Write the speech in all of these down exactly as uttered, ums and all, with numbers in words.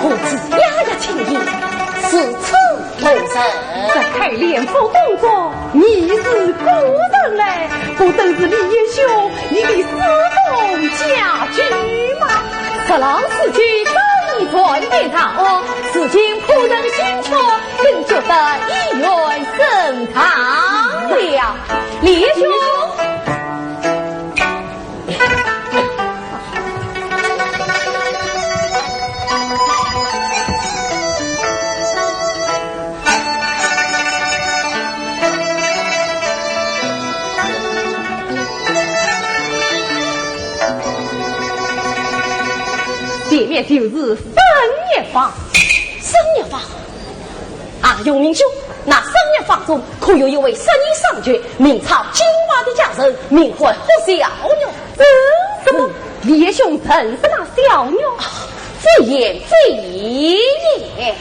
公子雅雅清丽，是此何人？这开脸腹动作，你是何人来？不都是李义兄，你的私通家眷吗？十郎四舅早已传遍长安，如今仆人心缺，更觉得意愿深长了。李义兄， 前面就是孙玉芳。孙玉芳？啊，荣民兄，那孙玉芳中可有一位十二相眷，名唱京华的佳人，名唤何小玉？嗯，什么？李义兄认识那小玉？啊，非言非语也。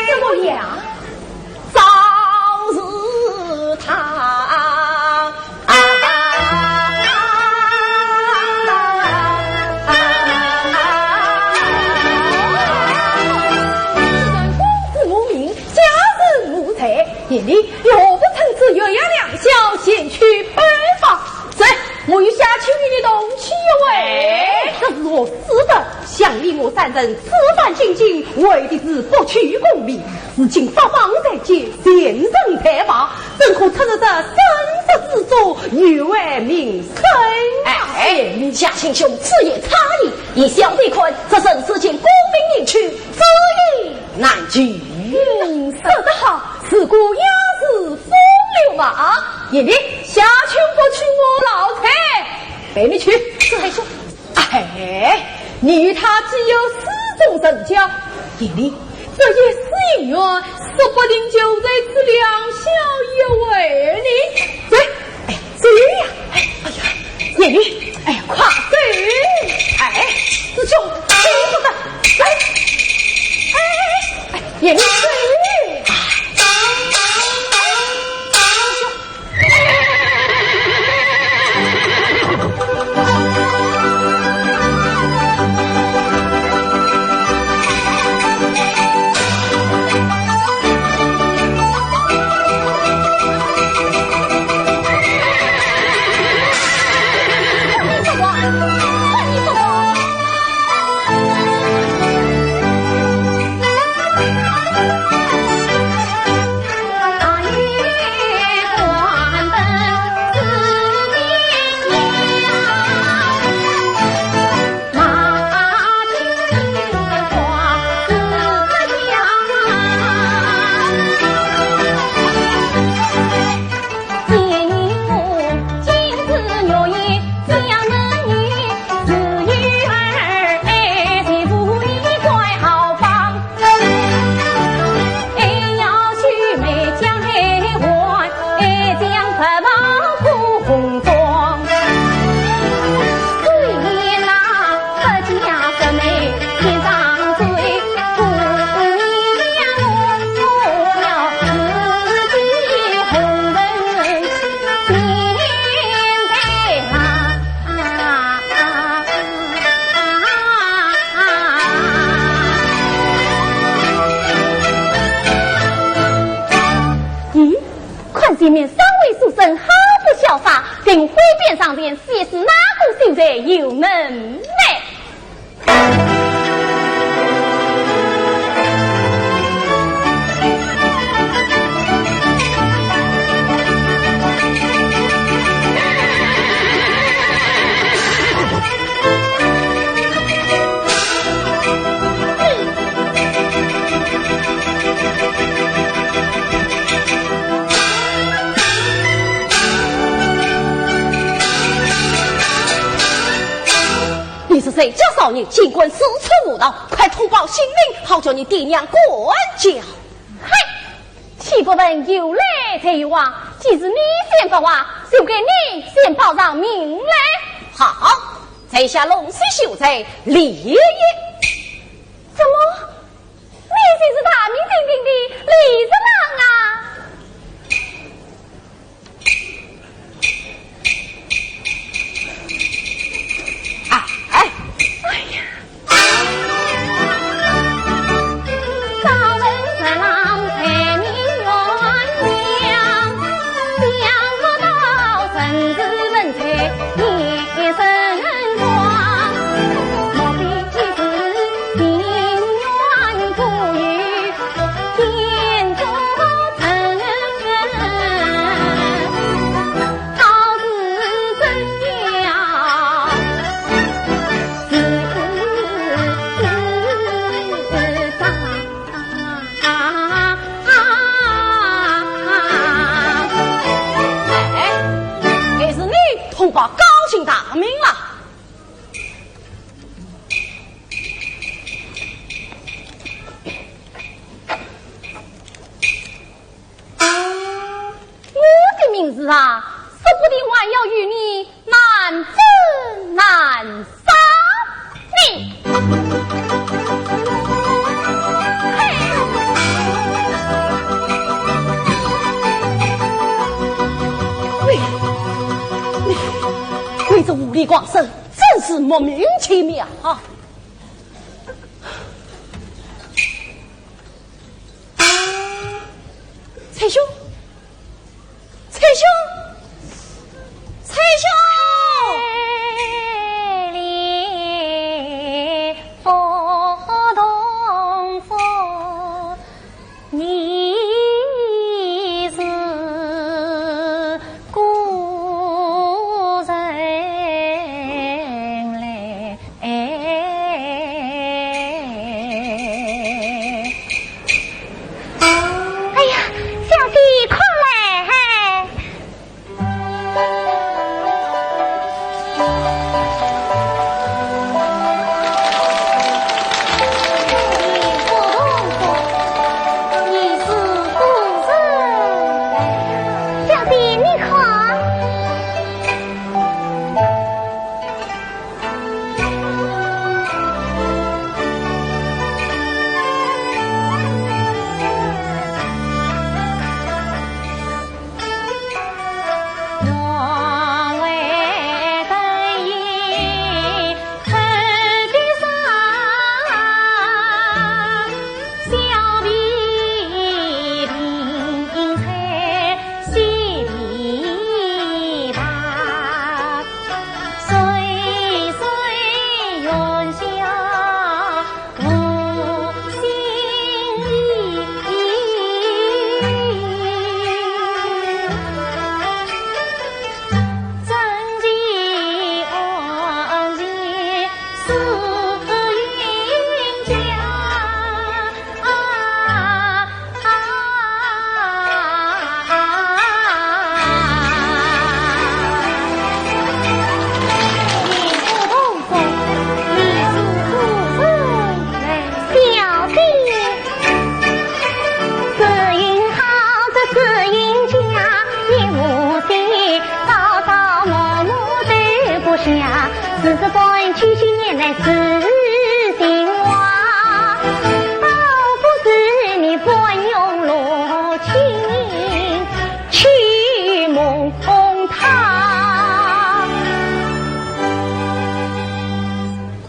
怎么样？ 赵氏她。啊，既然公子无名，家人无才，贤弟何不趁此月夜良宵前去拜访？是，我与夏秋与你同去一回。哎，这是何事的？想你我三人此番进京，为的是博取功名。 如今发放在即，前程待报，怎可出入这生死之中，有违名声啊！哎，夏卿兄此言差矣，依小弟看，这人世间功名名去，知易难求。嗯，说得好，自古也是风流嘛。贤弟，夏卿不去，我老贼陪你去。这还说 哎，你与他既有私通人家，贤弟，这一世姻缘，说不定就在此良宵一回呢。走，哎，走呀！哎，哎呀，贤弟，哎，快走！哎，师兄，师兄，哎，哎，哎，贤弟，走！ 你说我，你说我。里面三位书生好不潇洒，等会边上前，试试哪个秀才有能耐。 你是谁家少爷，竟敢四处胡闹，快通报姓名，好叫你爹娘管教。嗨，岂不问由来才有话，既是你先发话，就该你先报上名来。好，在下龙溪秀才李烨。怎么？ 你就是大名鼎鼎的李十郎啊？哎，哎。哎呀。哎，还是你通报高姓大名了。 我的名字啊，说不定还要与你难分难舍呢。嘿！你，你，你这无礼光生，真是莫名其妙啊！ 崔兄，崔兄，崔兄！哎呀，小姐，快来！小姐，你看。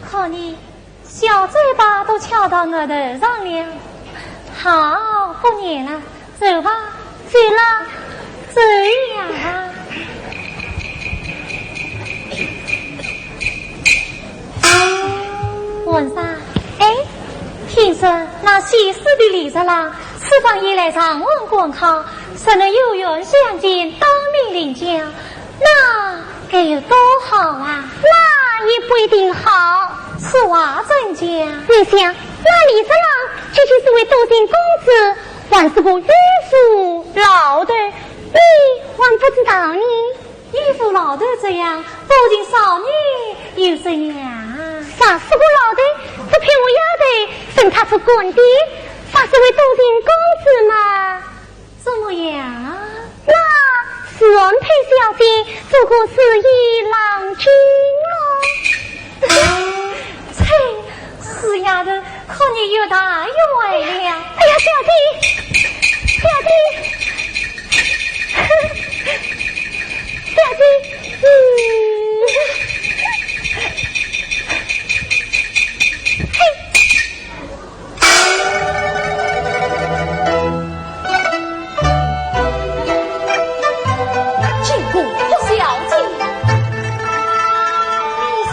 看你，小嘴巴都翘到额头上了。好，不念了，走吧。走了。这样啊。皇上，哎，听说那西施的李十郎此番也来长安赶考，若能有缘相见，当面领教，那该有多好啊！那也不一定好。此话怎讲？你想，那李十郎究竟是位多情公子，还是个御夫老头？你还不知道呢。御夫老头这样，多情少年又怎样？啥是个老头？这陪我丫头，任她做官的，啥是位多情公子嘛？怎么样？那是原配小姐，做个如意郎君咯。切，死丫头，看你又大又坏了。哎呀，小姐，小姐，小姐，嗯，嘿。 进宫不孝敬，你是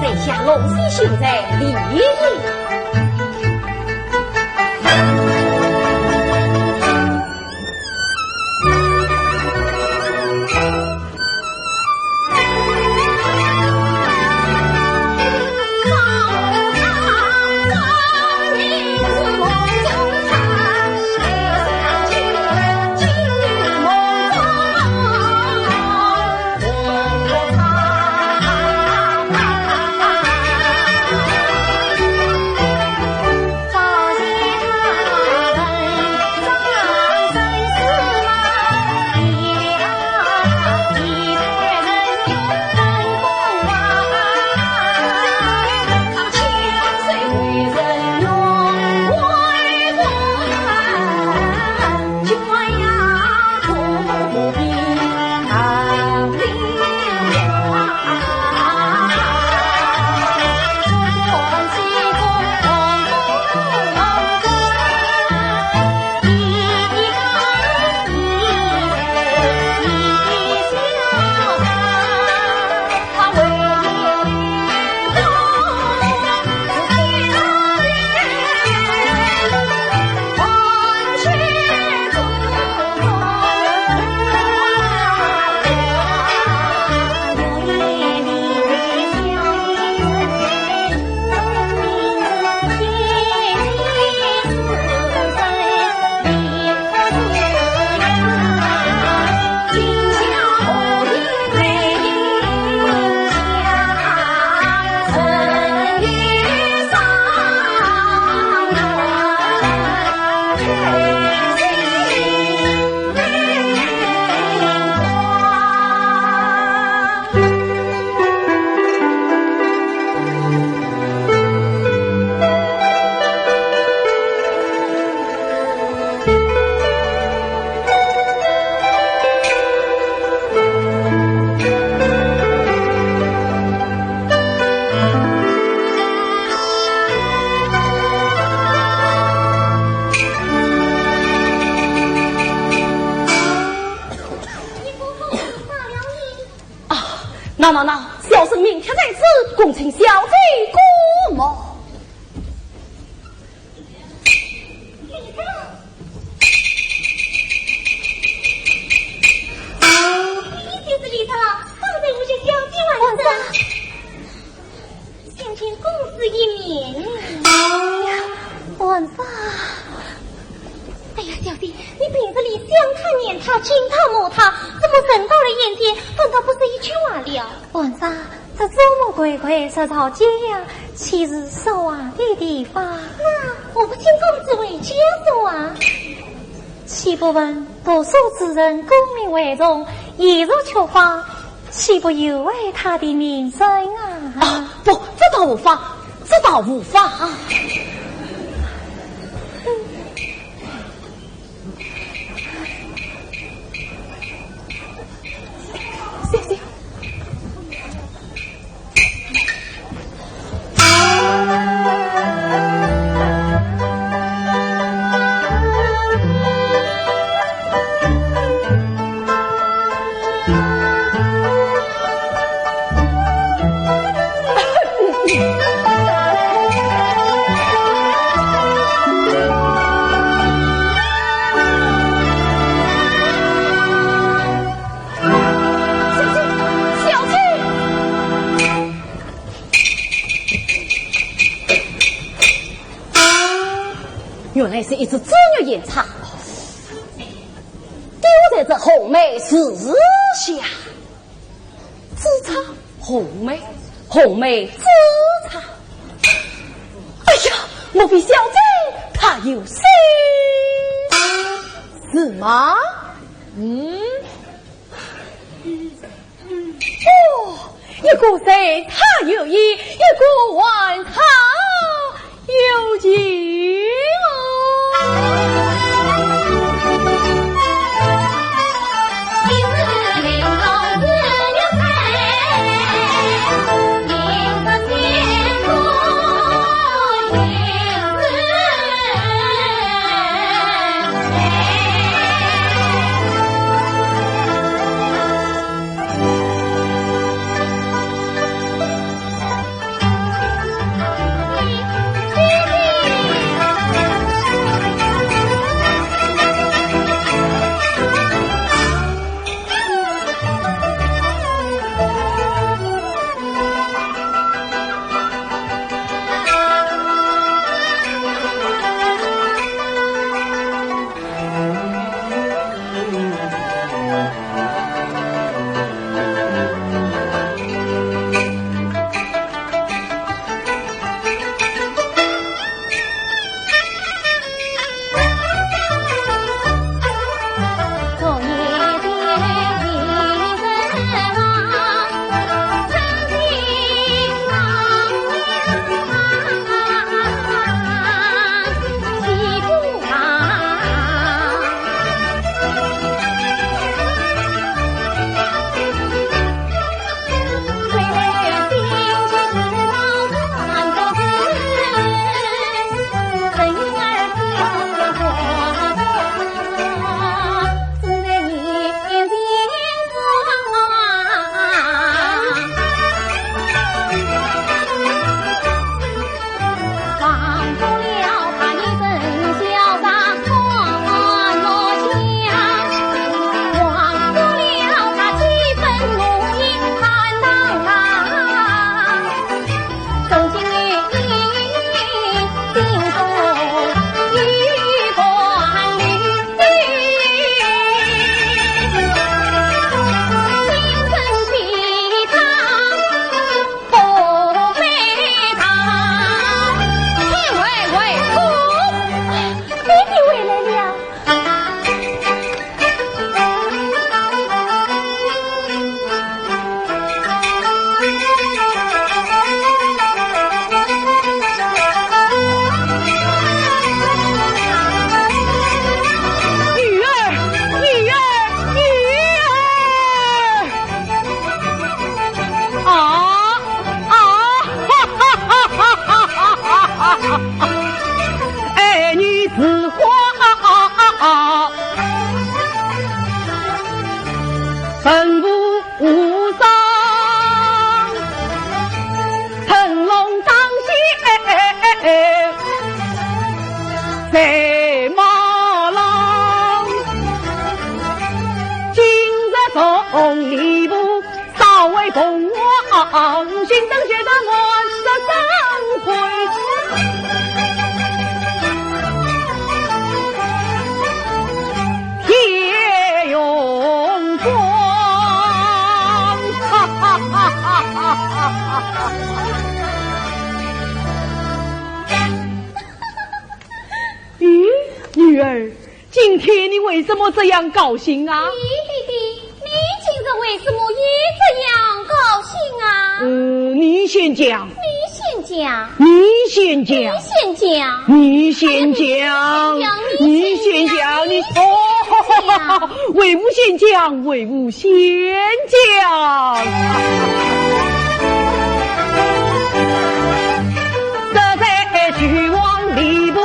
在下龙溪秀才李煜。啊，那那那，小生明确在此，恭请小姐过目。你就是李大郎，刚才我叫小姐来着。 想见公子一面。皇上。哎呀，小姐，你平日里想他、念他、敬他、骂他，怎么人到了眼前，反倒不说一句话了？皇上，这众目睽睽，实在这样，岂是说话的地方？那我不请公子回家说啊？岂不闻读书之人功名为重，言若缺话， 岂不有违他的名声啊？啊，不，这倒无妨，这倒无妨。谢谢。原来是一只紫玉砚钗，丢在这红梅树下。紫钗，红梅，红梅，紫钗。哎呀，莫非小姐她有心？是吗？嗯。 哦，一个是她有意，一个还她有情哦。女儿，女儿，女儿！啊，啊，哈哈哈哈哈哈！爱女似花，本无 无双，乘龙当先赛马郎。今日从吏部，稍为同往，寻得学得我十三回。 铁用功。咦，女儿，今天你为什么这样高兴啊？咦，爹爹，你今日为什么也这样高兴啊？嗯，你先讲。你先讲。你先讲。你先讲。你先讲。哎呀，你先讲，你先讲，你，哦，为父先讲，为父先讲。这在徐王吏部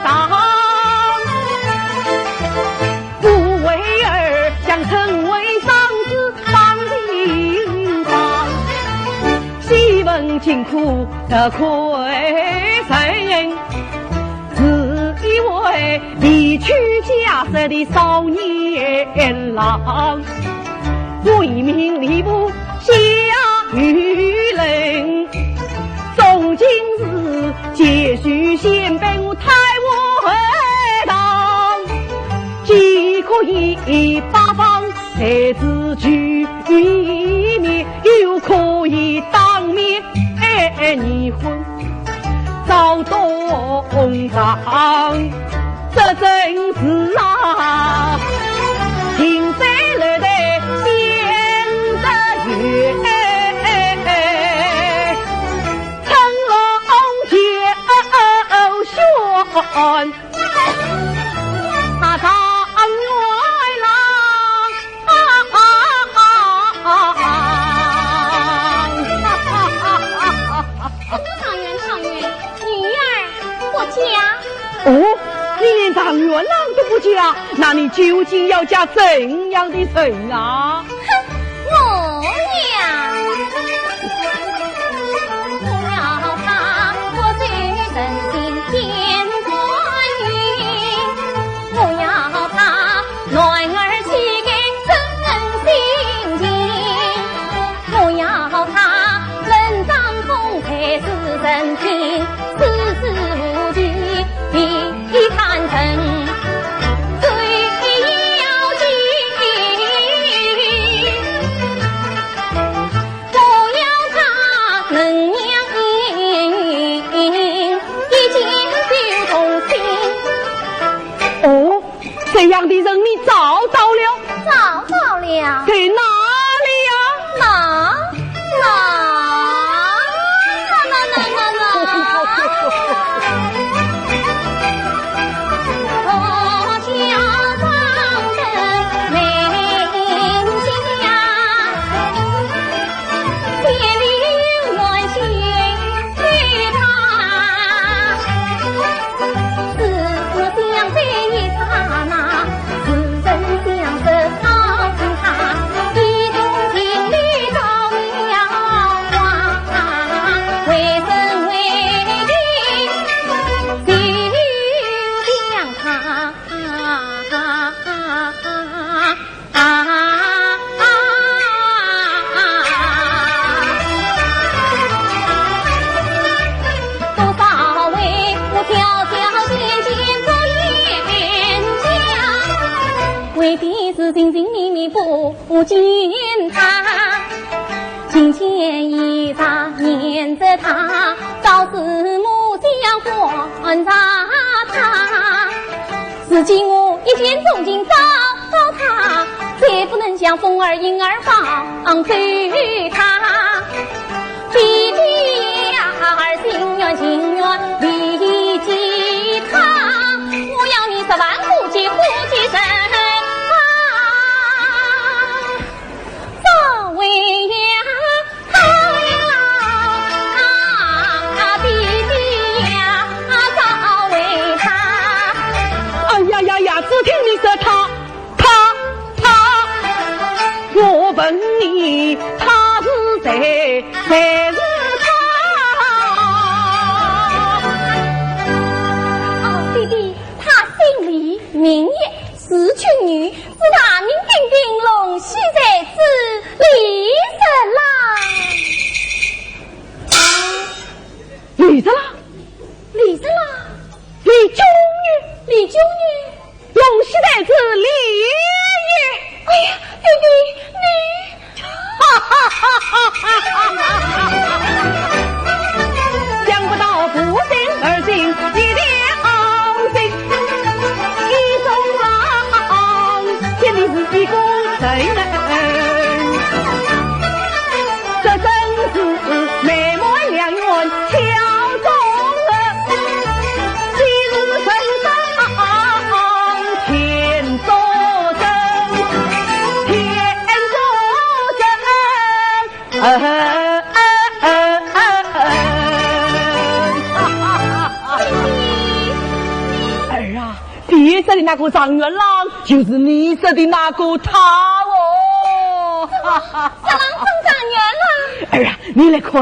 大堂， 不为儿将成为长子放心房，昔闻金科特魁人，自以为离去家室的少年郎，为民吏部下愚人，从今日皆须先辈我太和尚，既可以八方才子聚一面，又可以当面议婚，早懂当，这真是啊，情深来得先得月。 春龙叫旋，啊，状元郎。状元，状元，女儿不嫁。哦，你连状元郎都不嫁，那你究竟要嫁怎样的人啊？ 哼，我呀，我要她不求人间见官运，我要她男儿膝盖真心情，我要她文章通才是人品，事事无奇。 一探春，最要紧，不要她能娘，一见就动心。哦，这样的人你找到了？ 找到了。在哪里呀？哪？哪？哪？哪？哪？哪？哪？为的是寻寻觅觅不见她，情牵意挂念着她，朝思暮想观察她。如今我一见钟情找到她，再不能像风儿影儿放走她。 弟弟呀，儿心愿情愿理解他，我要你十万个结果结成啊，早为呀，他呀，弟弟呀，早为他。哎呀呀呀，只听你说他， 他，他，我问你，他是谁？谁是他？哦，弟弟，她姓李，名烨，字君玉，是大名鼎鼎龙须才之李十郎。李十郎？李十郎？李君玉？李君玉？ 龙须才之李烨。哎呀，弟弟，你……哈哈哈哈哈哈！想不到父心儿心一条心，一种郎，见你是一个人。这真是美满良缘巧中人。 儿啊，爹说的那个状元郎，就是你说的那个他哦。十郎中状元郎。儿啊，你来看。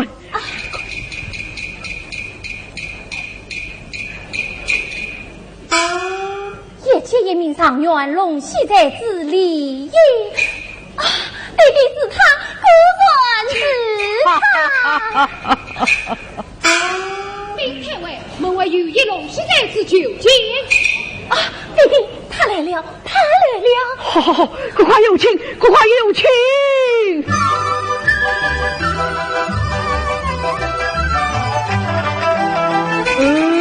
一见一面状元龙须才之李烨。啊，弟弟是他，果然是他。弟弟，太尉，门外有一龙须才子求见。啊，爹爹，他来了，他来了。好，好，好，快快有请，快快有请。嗯。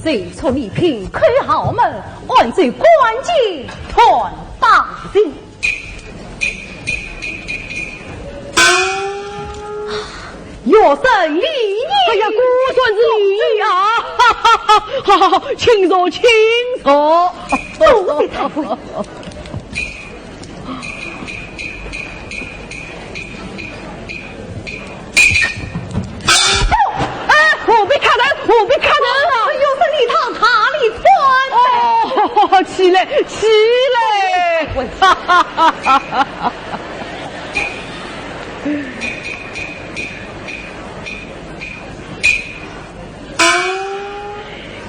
谁出礼品叩豪门，按照官禁断百姓。有甚礼仪？哎呀，果然是礼仪啊！哈哈哈，请坐，请坐。多谢太尉。 哎，何必客气，何必客气啊！哎呦，是你他哪里穿的？哦，起来，起来。哈哈哈哈哈。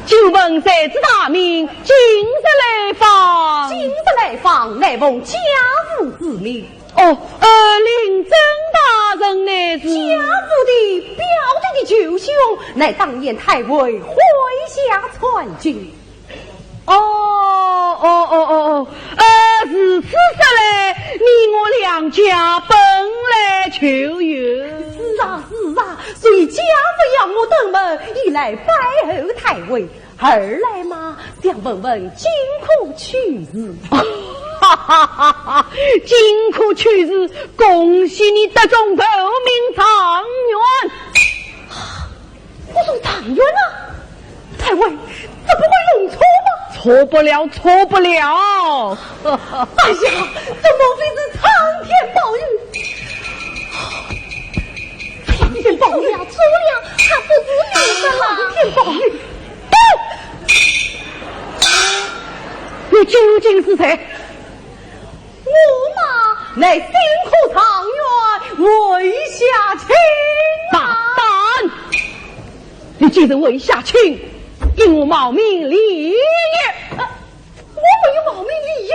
久闻才子大名，今日来访。今日来访，乃奉家父之命。 哦，呃，令尊大人乃是？家父的表弟的舅兄，乃当年太尉麾下参军。哦，哦，哦，哦，哦，呃，如此说来，你我两家本来就有。是啊，是啊，所以家父要我登门，一来拜候太尉， 二来嘛，想问问金科趣事。哈哈哈哈！金科趣事，恭喜你得中头名状元。我中状元了？太尉，这不会弄错吧？错不了，错不了。哎呀，这莫非是苍天保佑？苍天保佑！糟了，糟了，他不是你的了。苍天保佑！ 你究竟是谁？我嘛，乃新科状元，麾下卿啊。大胆！你既是麾下卿，应我冒名礼也。呃，我没有冒名礼也啊。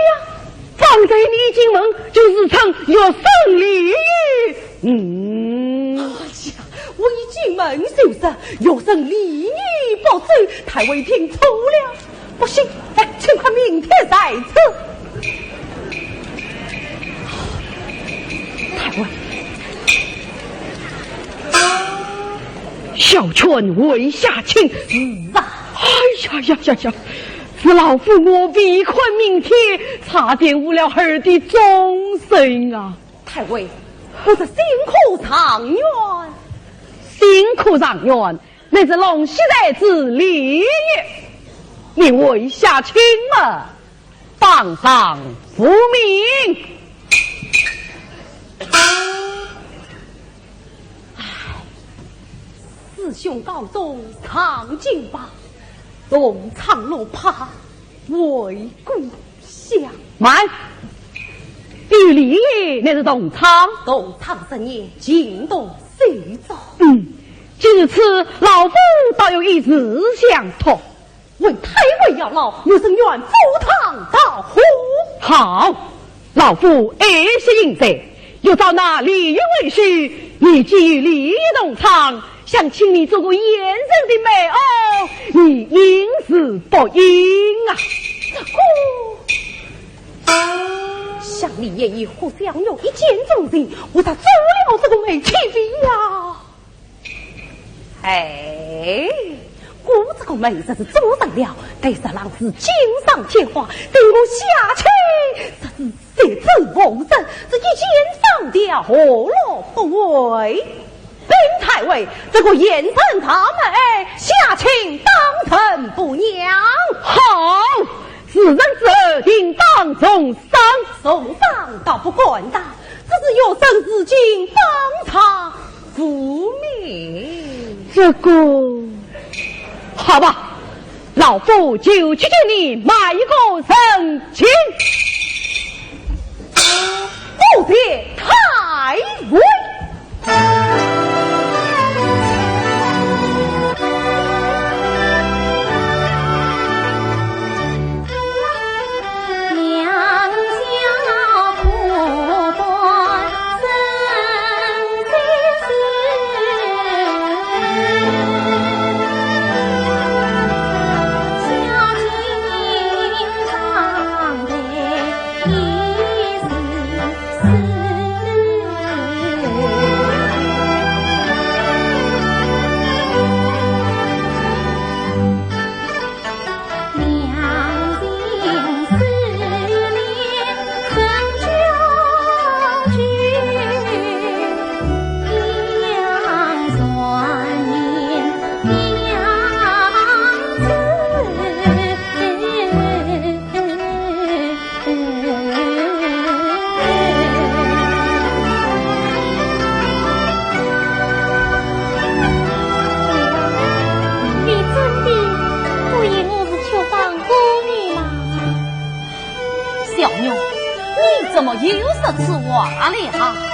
方才你一进门，就自称学生礼也。嗯。哎呀， 我一进门就是学生礼仪不周，太尉听错了。不行，哎，请看明帖在此。太尉，小圈麾下卿。是啊。哎呀呀呀呀！是老夫我未看明帖，差点误了儿的终身啊！ 太尉，不是新科状元。新科状元，乃是龙须才子李煜。你麾下卿嘛，榜上无名。唉，师兄高中上进吧，东昌落魄，为故 乡。慢！与李煜乃是同窗。同窗十年，情同手足。嗯，既如此，老夫倒有一事相托。问太尉要老，学生愿赴汤蹈火。好，老夫爱惜英才，欲招纳李煜为婿，你既与李煜同窗， 想请你做个贤人的媒偶，你应是不应啊？这个，想李煜与扈小玉一见钟情，我才做了这个媒契费呀。哎，我这个媒若是做成了，待十郎是锦上添花，待我下去，这是 谁知无人，这一箭双雕，何乐不为？禀太尉，这个贤人大媒，下卿当仁不让。好，是人之后，应当重赏。重赏倒不敢当，只是学生如今榜上无名。这个，好吧， 老夫就去给你买一个人情。怎么又说此话了啊？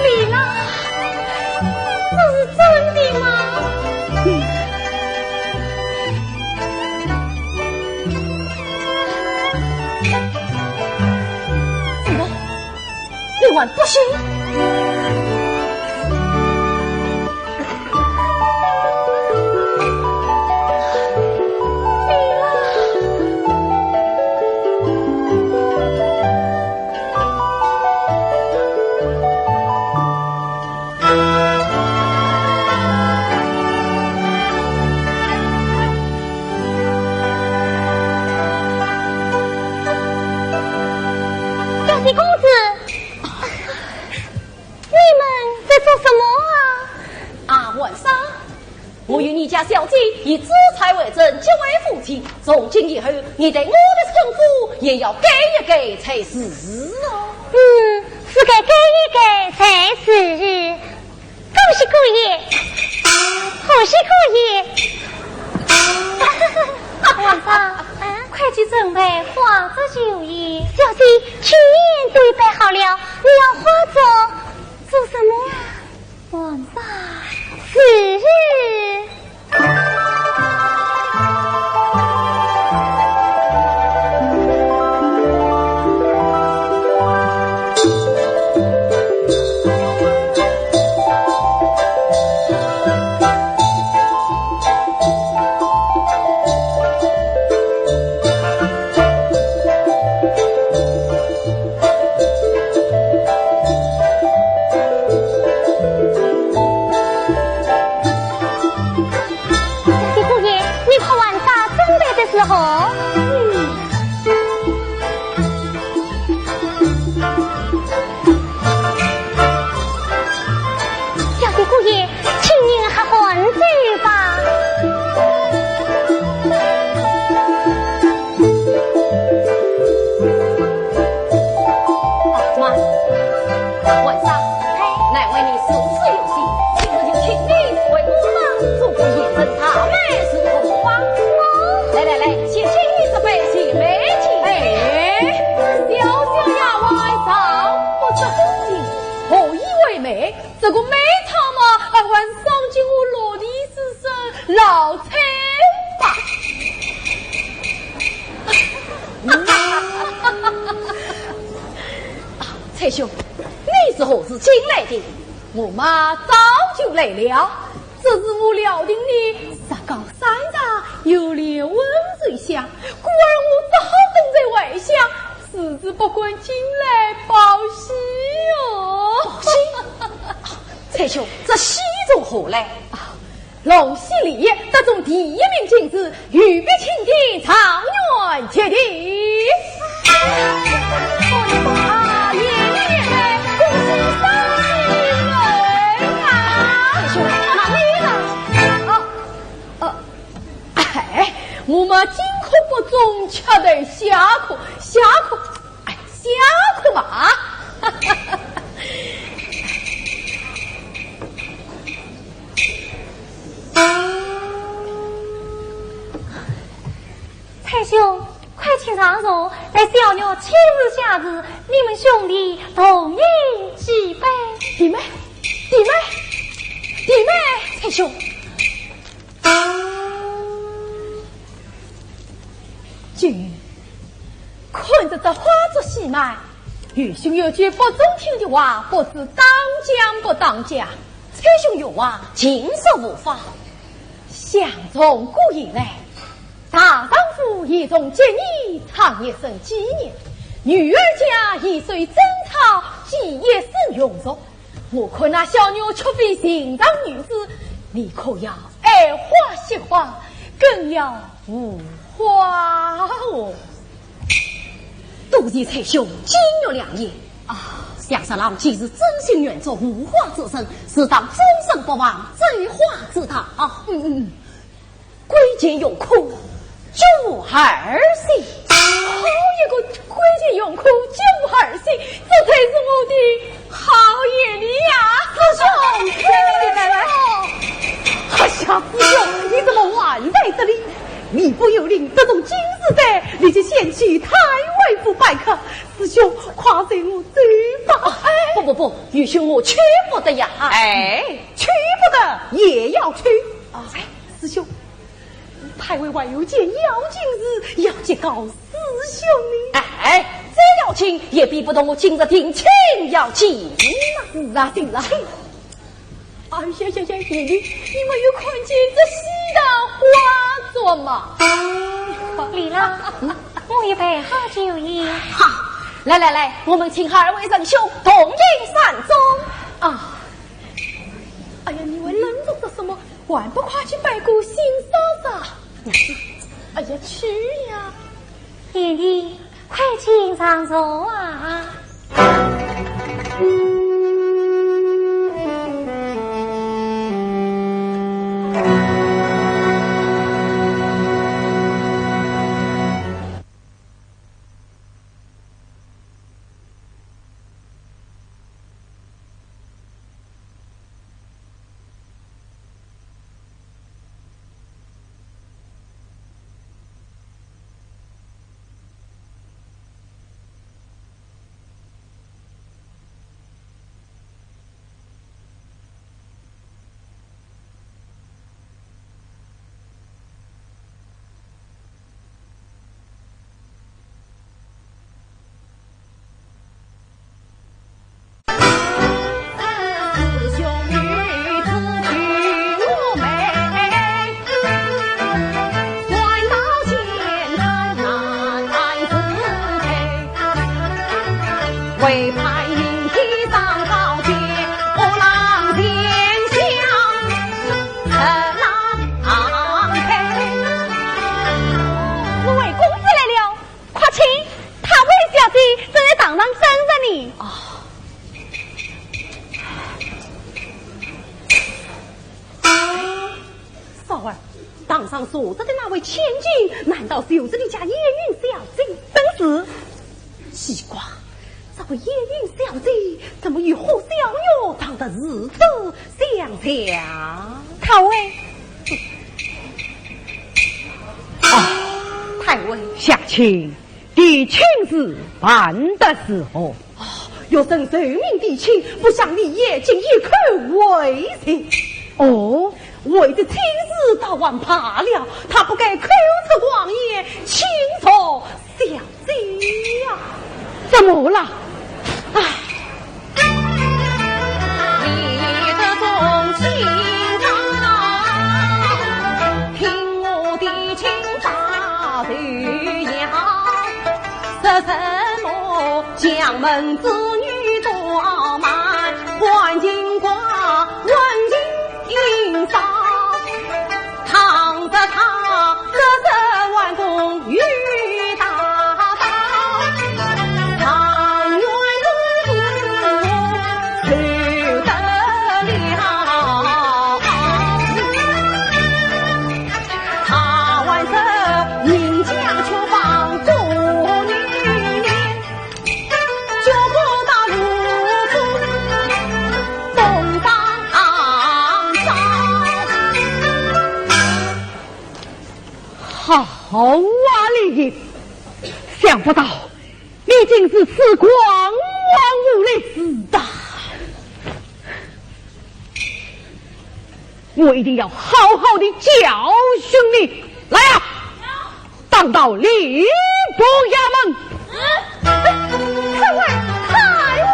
丽娜，这是真的吗？怎么，你还不信？ 小姐公子，你们在做什么啊？啊，晚上，我与你家小姐以祖财为证，结为夫妻。从今以后，你对我的称呼也要改一改才是哦。嗯，是该改一改才是。 恭喜姑爷，贺喜姑爷。晚上，快去准备花烛酒宴。小姐，酒宴都备好了，你要花烛做什么啊？晚上。是。 小姐姑爷，你快还茶准备的时候。嗯。小姐姑爷，请您喝碗酒吧。啊，慢。 晚上，难为你如此有心，今日就请你为我们做个一顿大美如何啊？来来来，先敬你这杯青梅酒。哎，小小丫鬟尚不知酒，何以为美？这个美汤嘛，还还伤尽我落地之声老菜吧。 蔡兄，你是何时进来的？我嘛早就来了，只是我料定你日高山大，有两碗水香，故而我只好等在外厢，时时不敢进来报喜哦。报喜？蔡兄，这喜从何来？啊， 龙戏礼乐，得中第一名进士，御笔钦点，状元及第。恭喜恭喜啊，年年年来，恭喜双喜临门啊！哎呦，哪里呢？啊，呃，哎，我们进可不中，吃得下客，下客。 哎，下客嘛。蔡兄，快请上座，待小女亲自下旨，你们兄弟同饮几杯。弟妹，弟妹，弟妹，蔡兄。 君，看着这花烛喜满，愚兄有句不中听的话，不知当讲不当讲。蔡兄有话，尽说无妨。想从古以来，大丈夫一从结义，唱一声纪念；女儿家一首贞操，祭一声荣辱。我看那小女却非寻常女子，你可要爱花惜花，更要护花哦。多谢蔡兄金玉良言啊！想十郎既是真心愿作护花之人，自当终身不忘纣花之道啊！嗯嗯。 贵贱荣枯，九五二十。好一个贵贱荣枯，九五二十，这才是我的好眼力呀！师兄，师兄！哎呀，师兄，你怎么还在这里？礼部有令，得中进士的，立即前去太尉府拜客。师兄，快随我走吧。哎，不不不，愚兄我去不得呀。哎，去不得也要去。哎，师兄， 太尉还有件要紧事要禀告师兄呢。哎，这要紧也比不得我今日定亲要紧。是啊，是啊。哎呀呀呀，你，你没有看见这喜桃花怎么？李郎，我也备好酒宴。好，来来来，我们请二位仁兄同饮山中。啊，哎呀，你还愣着做什么？ 还不快去拜个新嫂嫂？哎呀，去呀！贤弟，快请上座啊！四位公子来了，快请，太尉小姐正在堂上等着你。嫂儿，堂上坐着的那位千金，难道就是你家燕云小姐？正是。奇怪，这位燕云小姐怎么与何小玉长得如此相像？太尉。啊，太尉。小姐， 你亲事办得如何？哦，学生受命提亲，不想李烨竟一口回绝。哦，为这亲事倒还罢了，他不该口出狂言，轻辱小姐呀。怎么了？唉。 好啊，李烨，想不到你竟是此狂妄无礼。是的。我一定要好好地教训你。来呀，打到礼部衙门。太尉，太尉。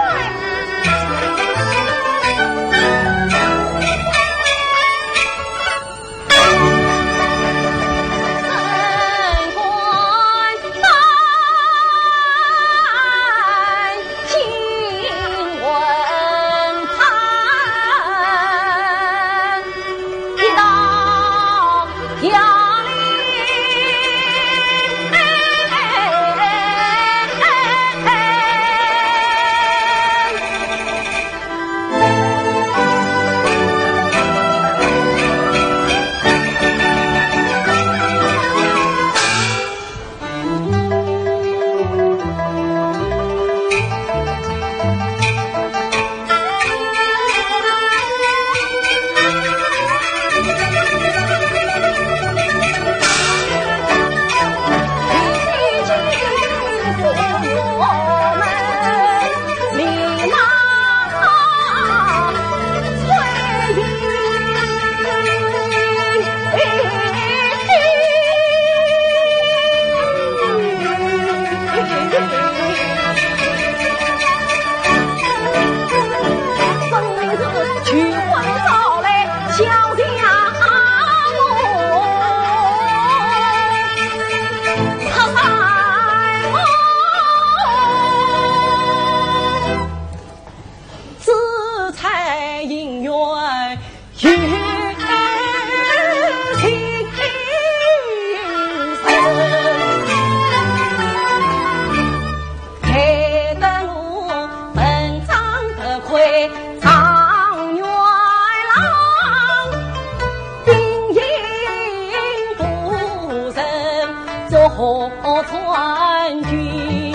河川军，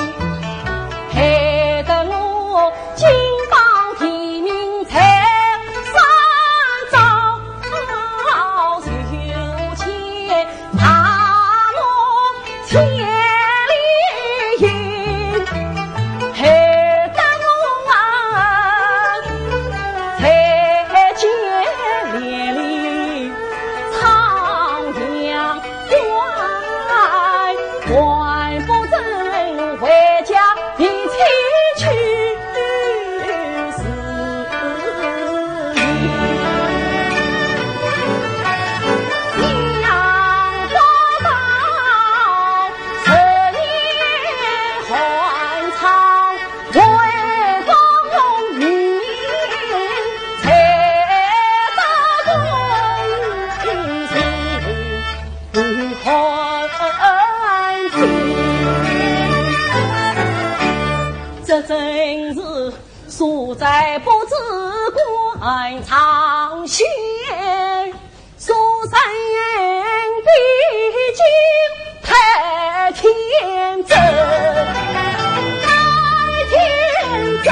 害得我金榜题名在山中，有钱大漠千里行，害得我啊，在街连理唱 阳关，还不曾回家，你妻去是想不到，十年寒窗 为功名，才得功名寒尽。这真是所在不知官场险。 苏三比金太天真，太天真。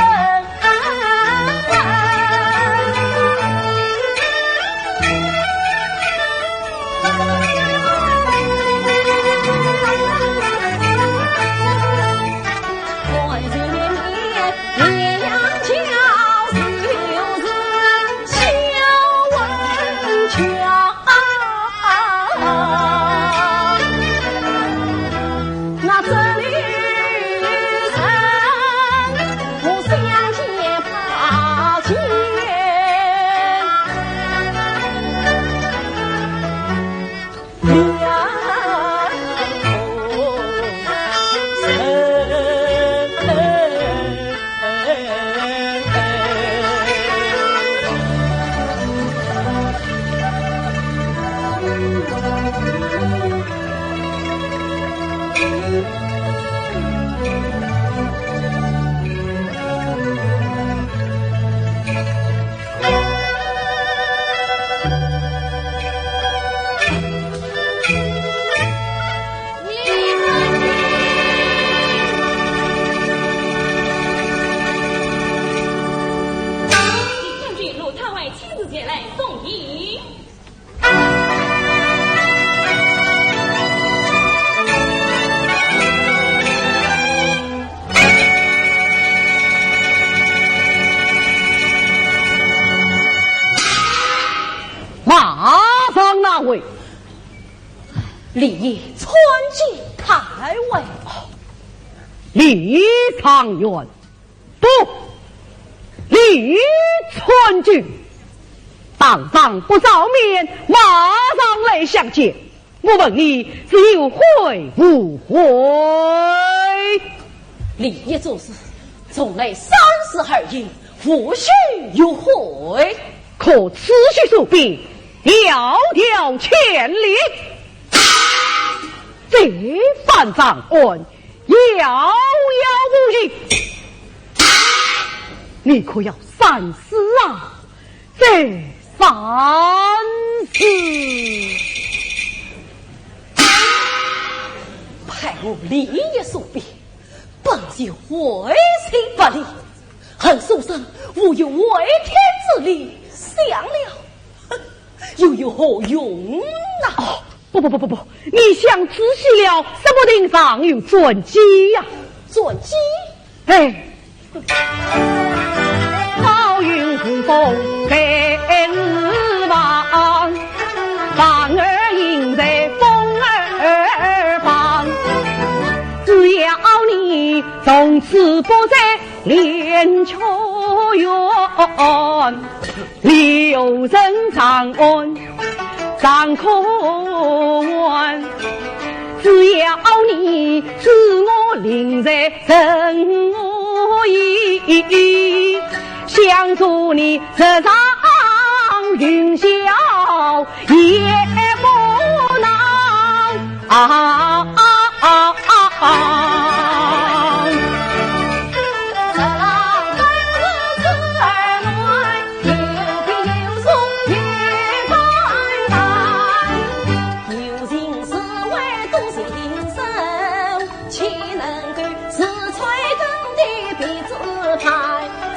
将军、陆太尉亲自前来送迎。 马上拿回。李烨参见太尉。李状元。不，李参军。当场不照面，马上来相见。 我问你是有悔无悔？李烨做事从来三思而行，无须有悔。可此事所必，迢迢千里，这番长安，遥遥无期。你可要三思啊！ 再三思。待我李烨所必，本就为情不离，恨书生无有回天之理，想了，哼，又有何用呢？哦，不不不不不，你想仔细了，说不定尚有转机呀。转机？ 哎。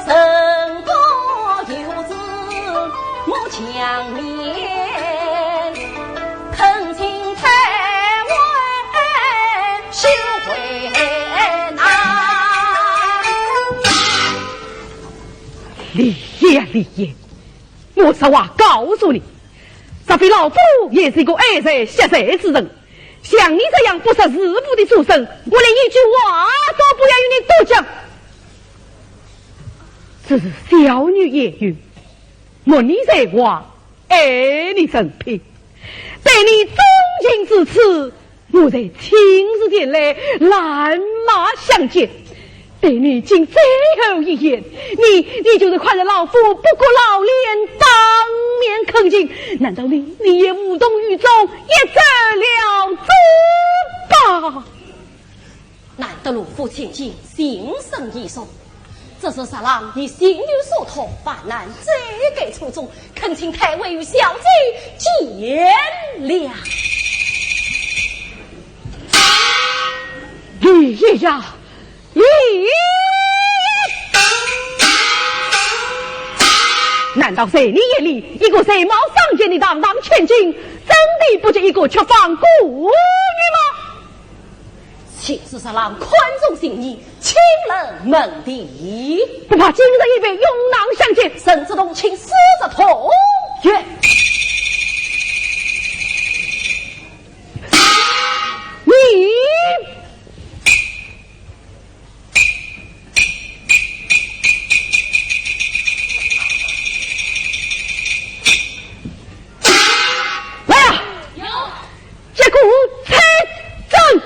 成功有志我强勉，恳请太尉休为难。李烨，李烨，我实话告诉你，若非老夫也是一个爱财惜财之人，像你这样不识时务的书生，我连一句话都不要与你多讲。只是小女言语，慕你才华，爱你人品，对你钟情至此，我才亲自前来拦马相见。对你尽最后一言，你，你就是看着老夫不顾老脸当面恳请，难道你，你也无动于衷，也走了之吧？难得罗府千金情深意重，这是侄郎以情由所托，万难罪该初衷，恳请太尉与小姐见谅。李烨呀，李烨！难道在你眼里，一个才貌双全的堂堂千金，真比不及一个曲坊姑娘吗？ 请侄郎宽容情意，请问门第。不怕今日一别，永难相见。甚至同亲，死则同源。你！来啊！有。 接鼓催阵。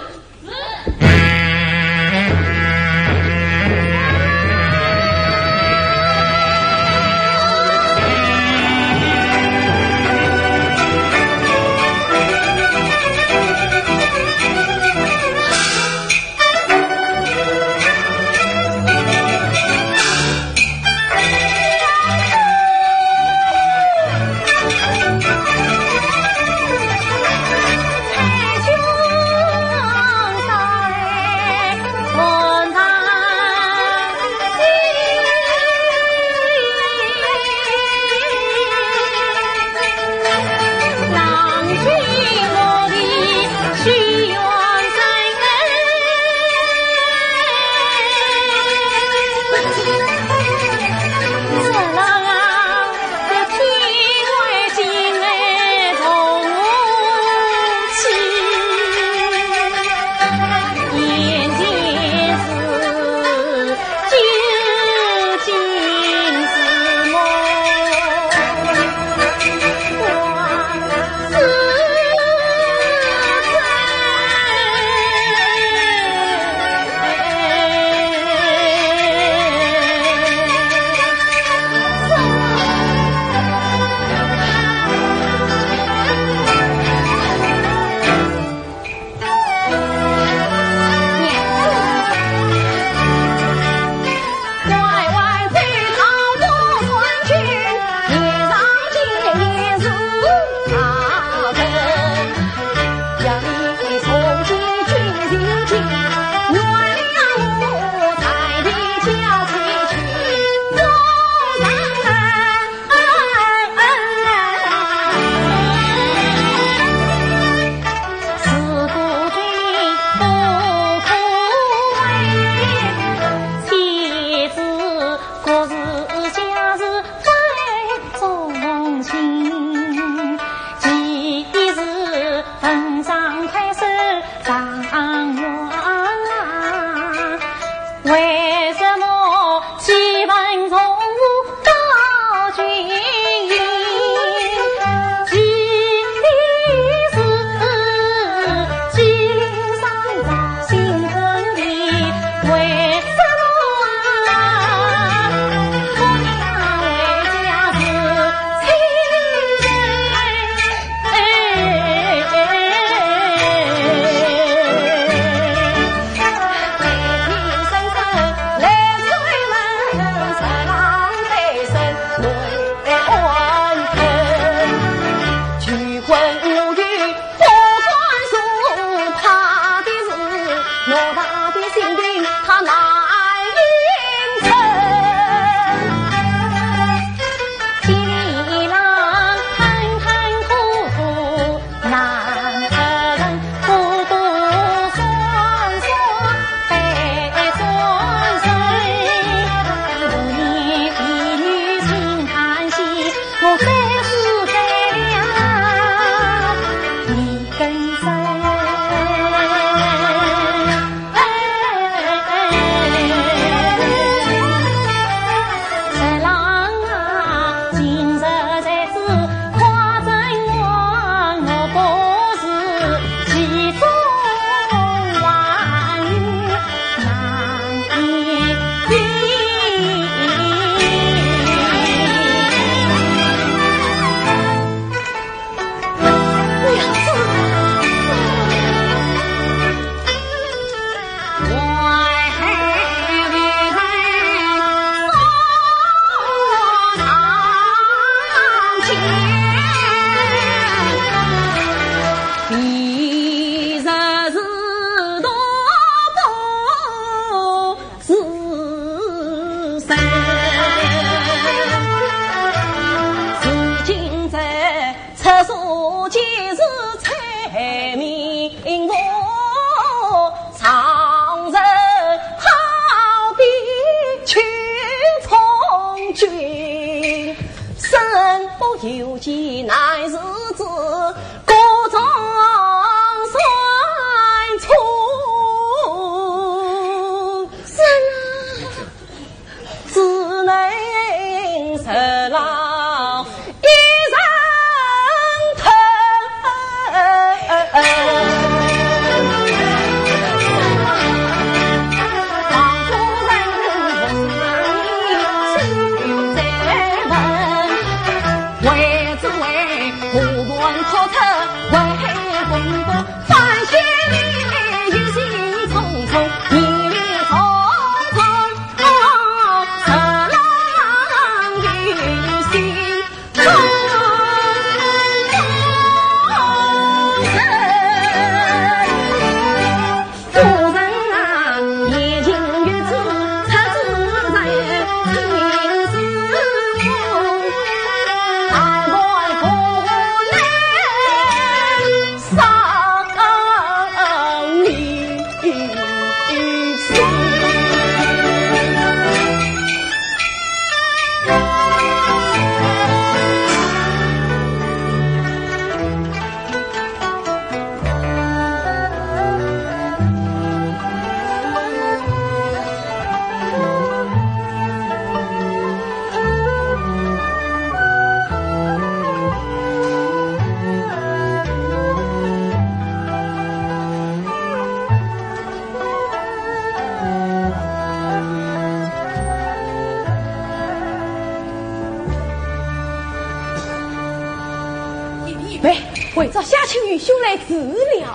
为着夏卿愚兄来治疗。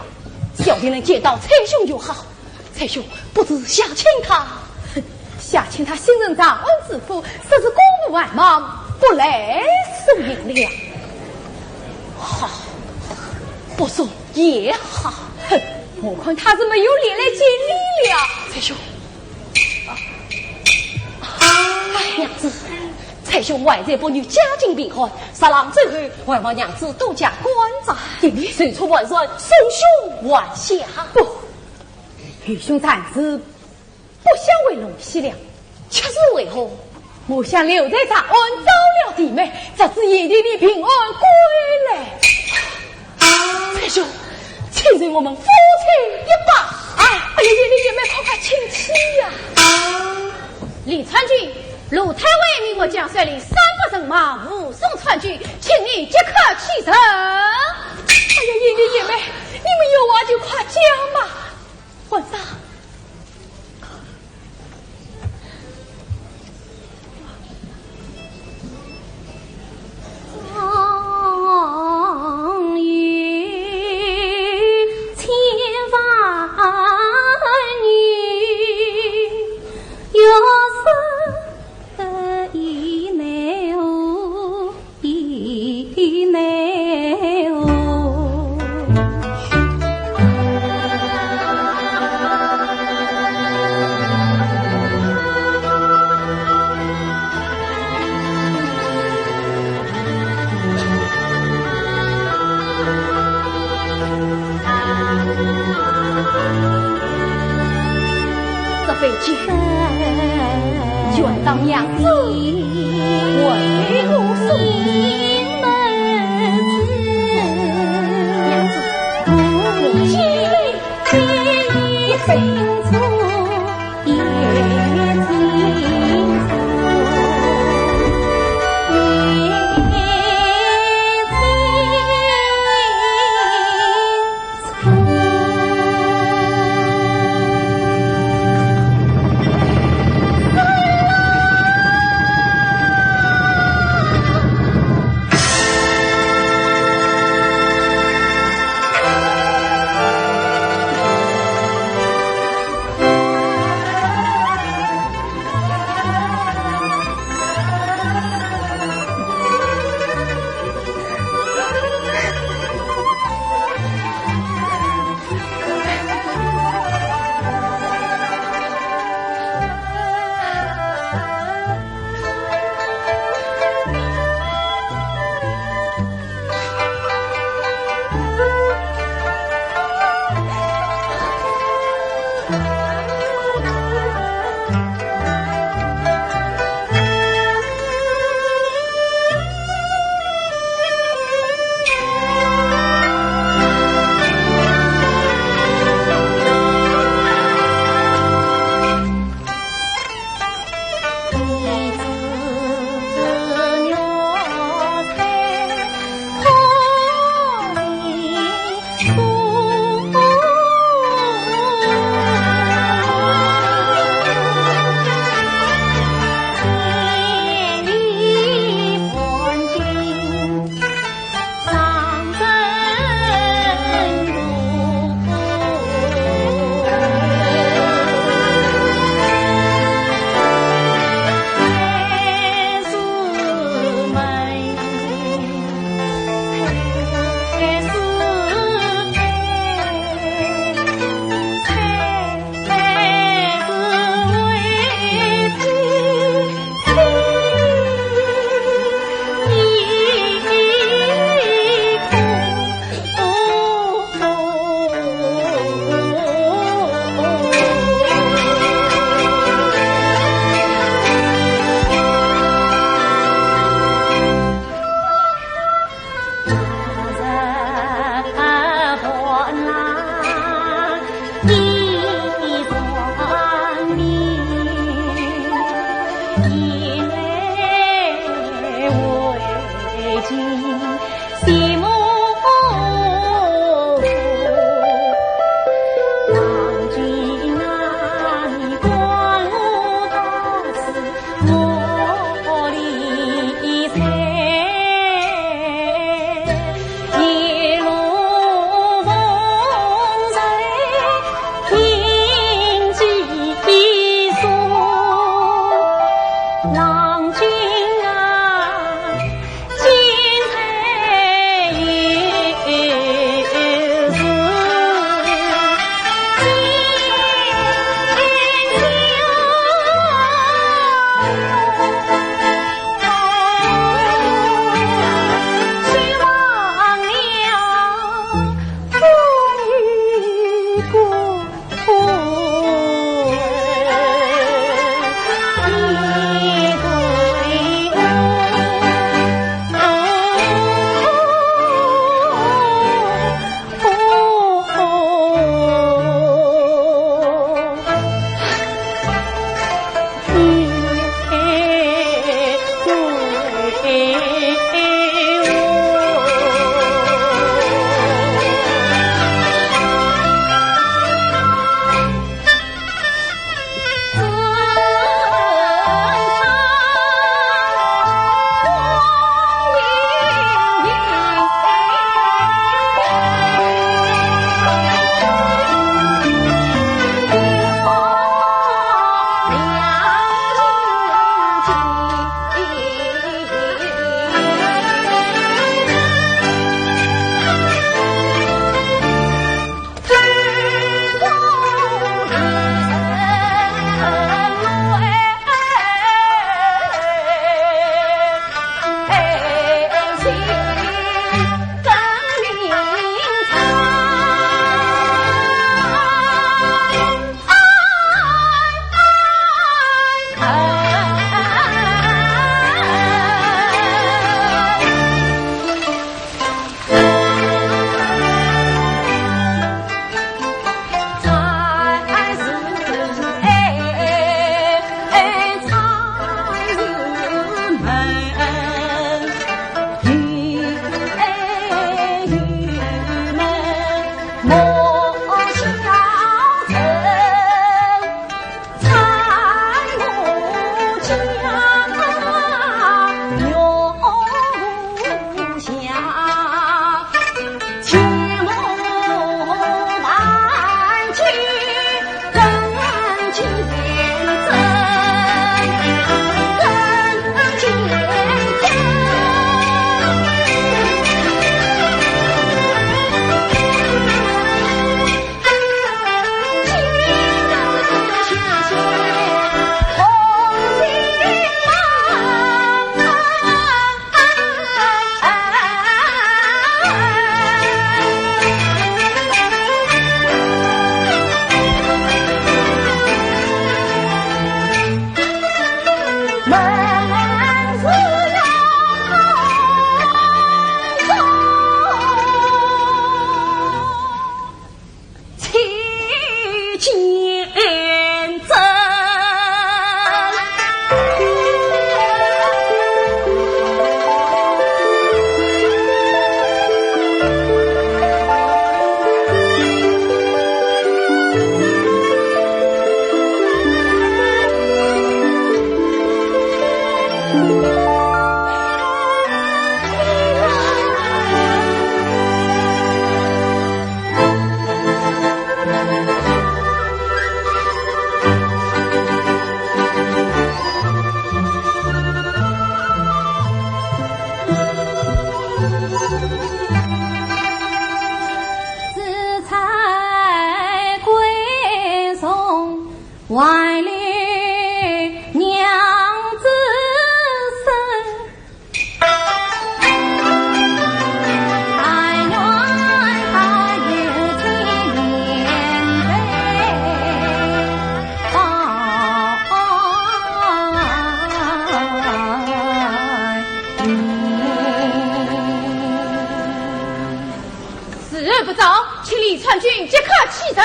小弟能见到蔡兄就好。蔡兄，不知夏卿他？哼，夏卿他新任长安知府，说是公务繁忙，不来送行了。好，不送也好。哼，我看他是没有脸来见你了。蔡兄，啊，哎，娘子，蔡兄怀才不遇，家境贫寒，十郎之后，还望娘子多加关照。爹爹，事出万全，送兄还乡。不，愚兄暂时不想回龙溪了。却是为何？我想留在长安，招了弟妹，直至贤弟你平安归来。蔡兄，请随我们夫妻一拜。哎，哎呀，贤弟贤妹，快快请起呀！李参军，鲁太尉命我将率领三百人马护送参军，请你即刻启程。哎呀，贤弟贤妹，你们有话就快讲嘛。皇上。这杯酒，全当娘子为我送。娘子，我敬你一杯。怀里娘子身，但愿她有情连累报应。时日不早，请李参军即刻启程。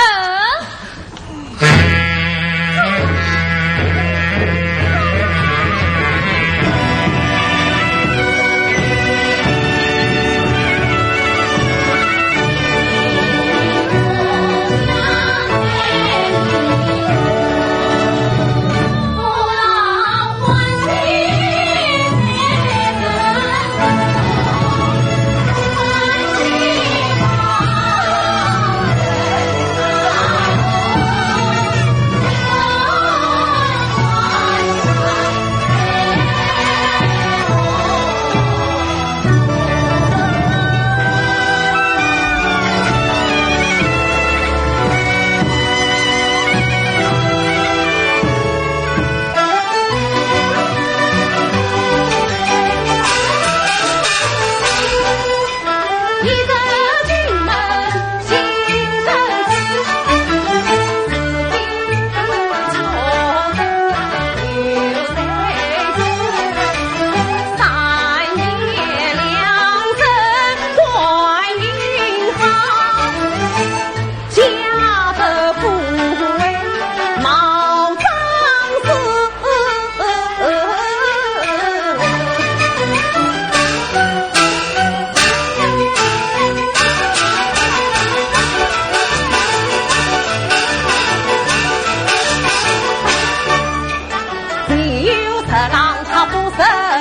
只有十郎他不识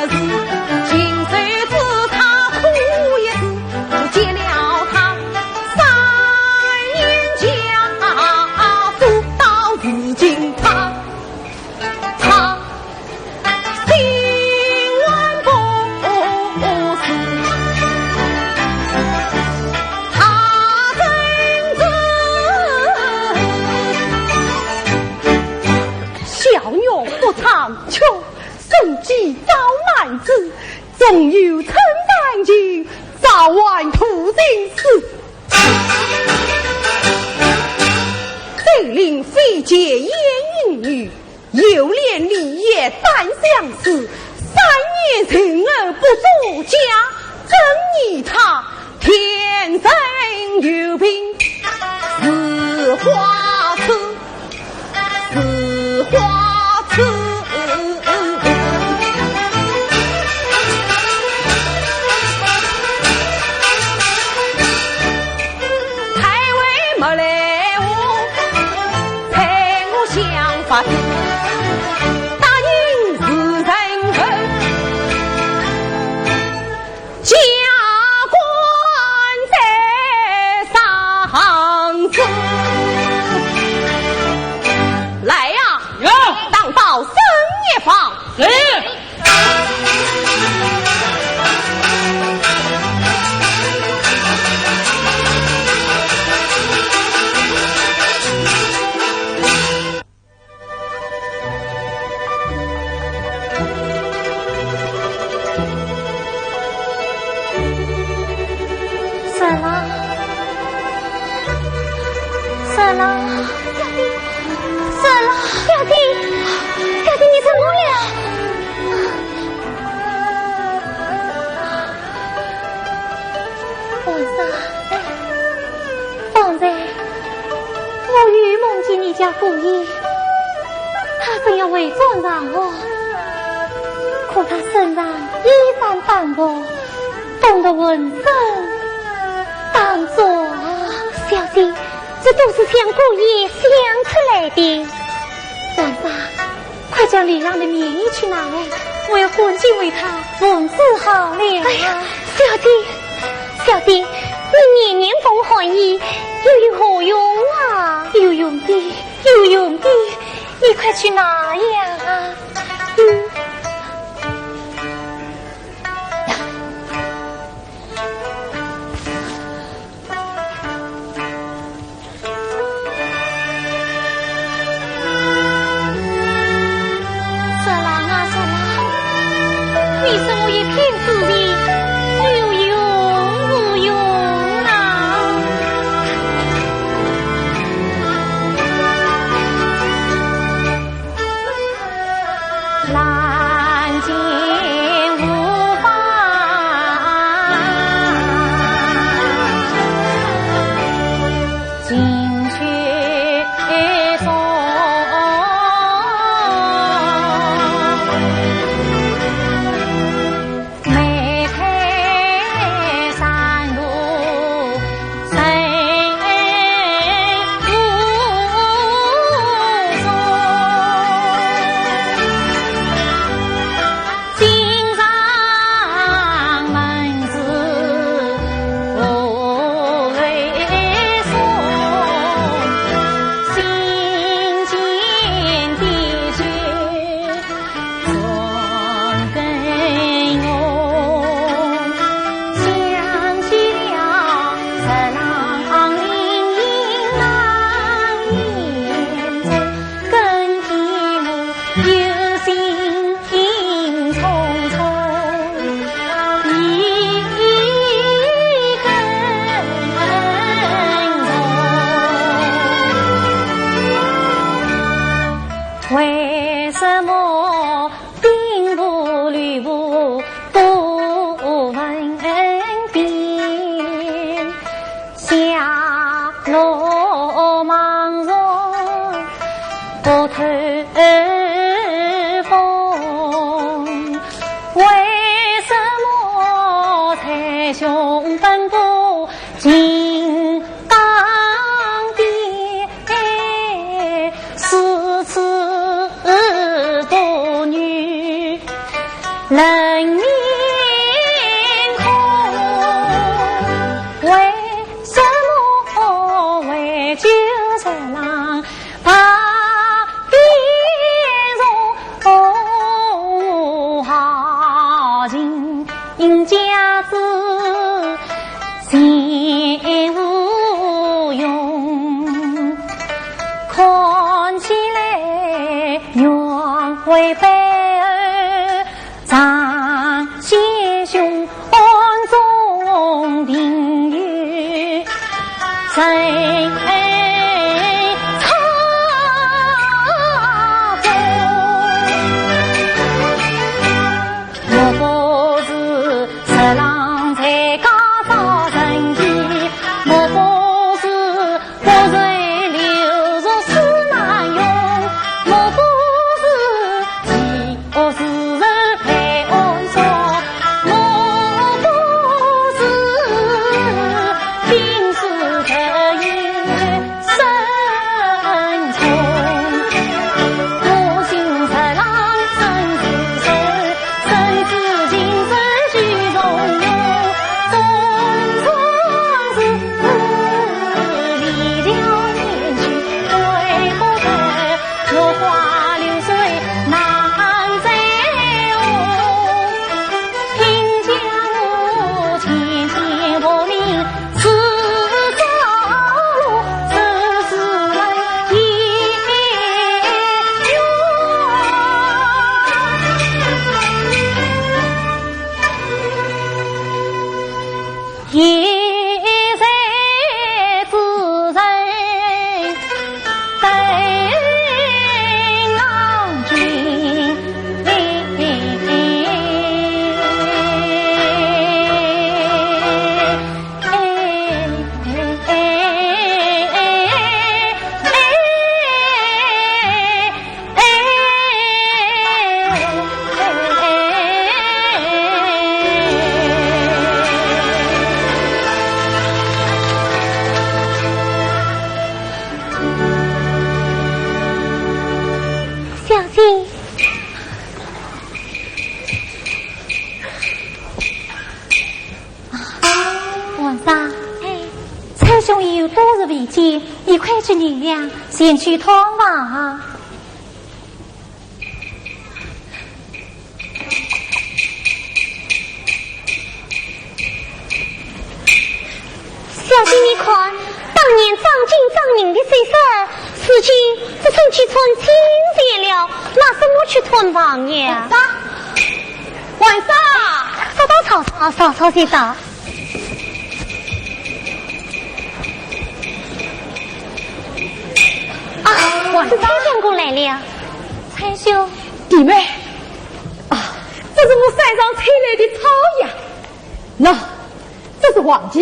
字，琴手指他可一字，见了他，三言家书到如今他，他心还不死，他真是 小玉不唱曲，生计遭难子，终有春山尽，早晚徒心死。谁令非奸燕应女，又恋李烨单相思，三年情恩不足家，怎疑他天生有病是花痴。 是花痴。太尉莫奈何，待我想法子，答应是人恩。 加官在上司。来呀，呀，打到深夜房。是。 三郎，三郎，三郎，表弟，表弟，你怎么了？ 皇上，方才我又梦见你家姑爷，他正要回转长安，可他身上衣衫单薄，冻得浑身打哆啊。小姐，这都是想姑爷想出来的。皇上， 快将脸上的棉衣去拿来，我要赶紧为他缝制好了。哎呀，小姐，小姐，你年年缝寒衣，又有何用啊？有用的，有用的，你快去拿呀。嗯。头风，为什么才雄奔不进当地？如此多女冷面孔，为什么为救人郎 踏遍重河行，家之情无用，看起来愿为悲哀。 张先兄暗中定有人差拨，莫不是日郎在家找人去，莫不是 不是流入水难用，莫不是饥饿之人被暗杀，莫不是病死者有身重。我心日郎身自守， 身子尽失去重用，总算是离了年去，对不得落花流水难再红。听见我前前不明 是朝露，是时来也有。也在此人等郎君。 小姐。 王嫂，哎，蔡兄已有多日未见，你快去拿粮，前去探望啊。小姐，你看，当年张金张银的首饰，如今只剩几串金钱了，拿什么去探望呀？啥？ 王嫂，嫂嫂，嫂嫂，嫂嫂先到。啊，王嫂，蔡相公来了。蔡兄。弟妹，啊，这是我山上采来的草药。喏，这是黄芪，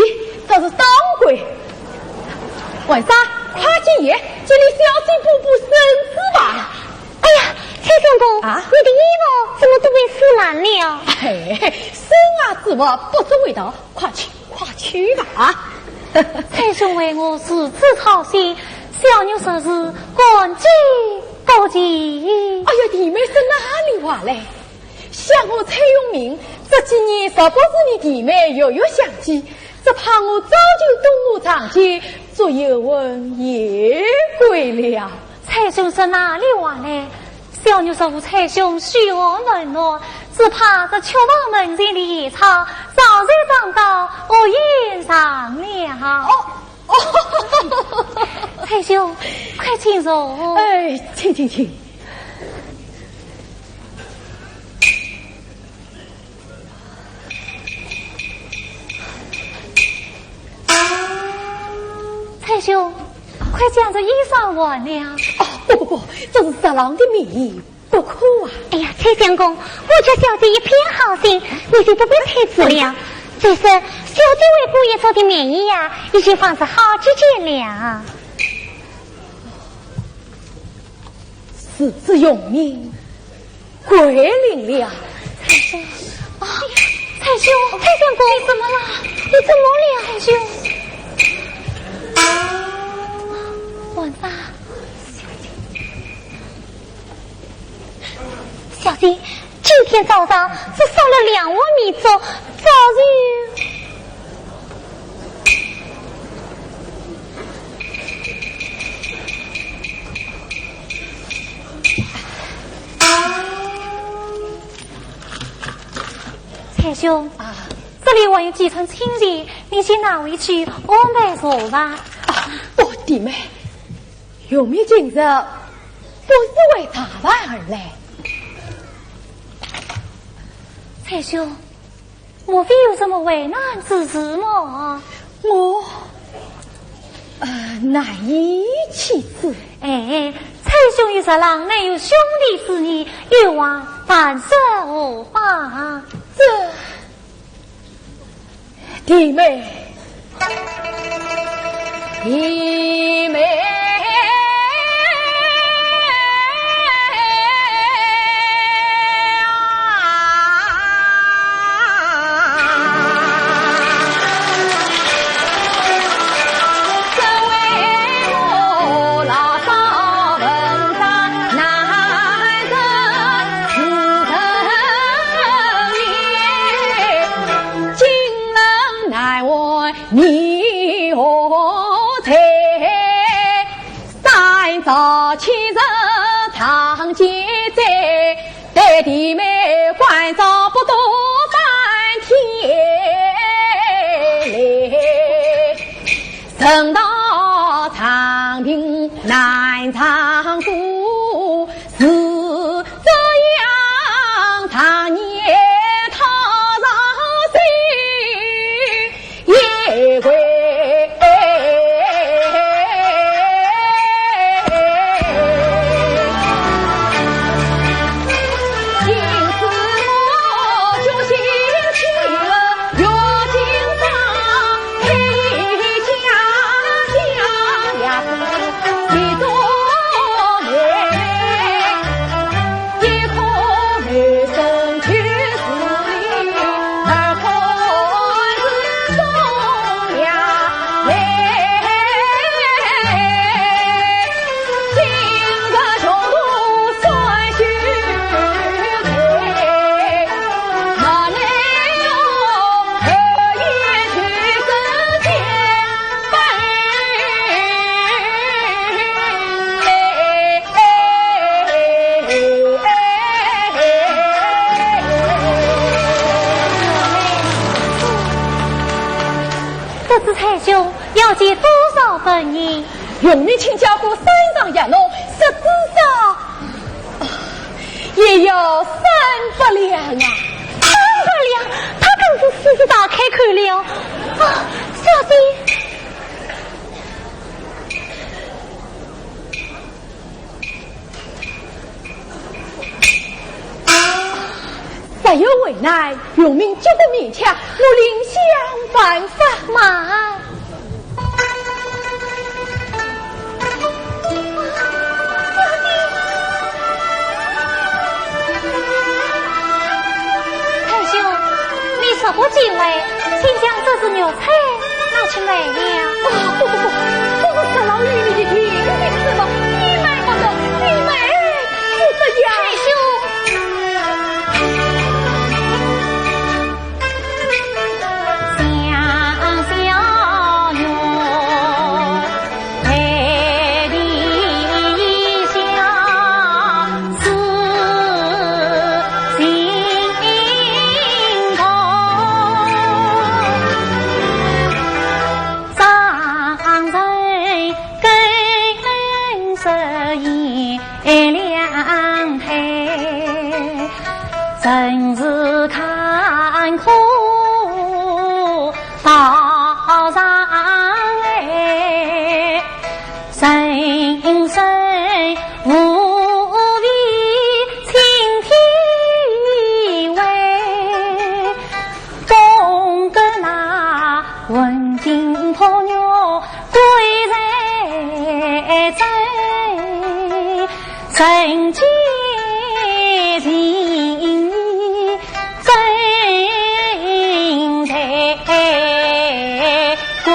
这是当归。王嫂，快去也，给你小姐补补身子吧。 哎呀，蔡相公，啊？你的衣服怎么都被撕烂了？嘿，生啊，子我不足为道，快去，快去吧。蔡兄为我如此操心，小女实是感激不尽。哎呀，弟妹说哪里话嘞？想我蔡永明，这几年若不是你弟妹月月相寄，只怕我早就东吴长街，做游魂夜归了。 蔡兄说哪里话嘞？小女若无蔡兄嘘寒问暖，只怕这曲房门前的夜叉，早就长到屋檐上了。哦，哦。蔡兄，快请坐。哎，请，请，请。 蔡兄，快将这衣裳还了。哦，不，不，不，这是日郎的名医，不可啊。哎呀，蔡相公，我家小姐一片好心，你就不必推辞了。再说，小姐为姑爷做的棉衣呀，已经放置好几件了。自知荣民，归零了。啊，蔡兄，蔡相公，你怎么了？你怎么了？蔡兄。啊，晚上。小姐，今天早上只烧了两碗米粥，早就……蔡兄，啊，这里还有几串青钱，你先拿回去安排茶吧。啊，不，弟妹， 荣民今日不是为茶饭而来。蔡兄，莫非有什么为难之事么？我……呃，难以启齿。哎，蔡兄与十郎乃有兄弟之义，有话但说无妨。这…… 弟妹，弟妹。不知蔡兄要借多少纹银？荣民请教过山上银楼，十子少，啊，也要三百两啊。三百两？他更是狮子大开口了。啊，小姐。 实有为难，荣民接过勉强，我另想办法。慢。蔡兄，你说不进来，请将这只玉钗 拿去卖了。啊，不不不，这是十郎与你的定情之物，你卖不得，你卖不得呀。蔡兄。曾经是真才贵。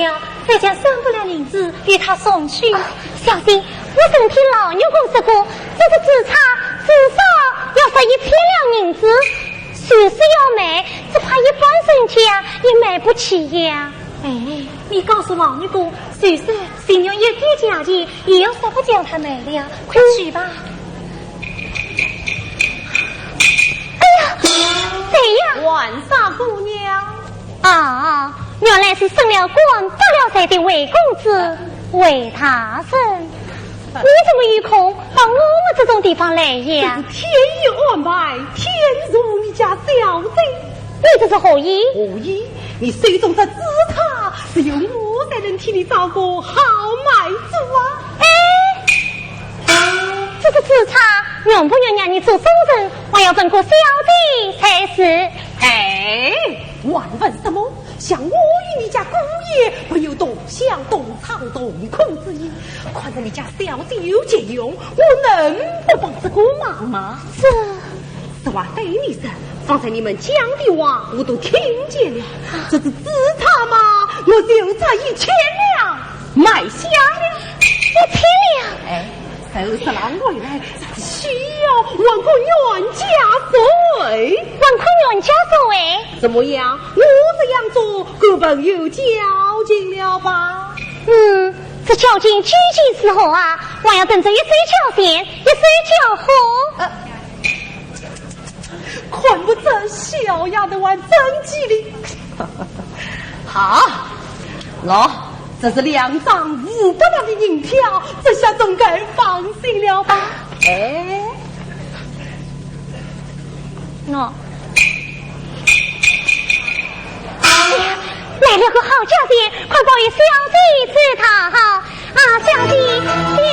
了，再加三百两银子与他送去。啊，小姐，我曾听老奴公说过，这个纸钞至少要值一千两银子，就是要卖，只怕一般人家也买不起呀。哎，你告诉老奴公，就算信用一点价钱，也要说不将它卖了。快去吧。哎呀，谁呀？浣纱姑娘。 啊，原来是升了官发了财的魏公子，魏大人。你怎么有空到我们这种地方来呀？这是天意安排，天助你家你这是何意？何意？你手中这紫钗，只有我才能替你找个好买主啊！哎，这个紫钗愿不愿让你做终身，还要问过小姐才是。哎，还问什么？想我与你家姑爷不有同乡同窗同困之谊，看在你家小姐有急用，我能不帮这个忙吗？这……实话对你说，方才你们讲的话我都听见了。这是紫钗嘛，我就这一千两买下了。一千两？哎，受十郎回来，这是需要还个冤家债。还个冤家债？怎么样？我这样做，够朋友交情了吧？嗯，这交情究竟如何啊？还要等着一手交钱，一手交货。呃， 看不出小丫头还真机灵。好，喏，这是两张五百两的银票，这下总该放心了吧？哎，喏。哎呀，来了个好价钱，快报与小姐知道。 啊，小姐，小姐。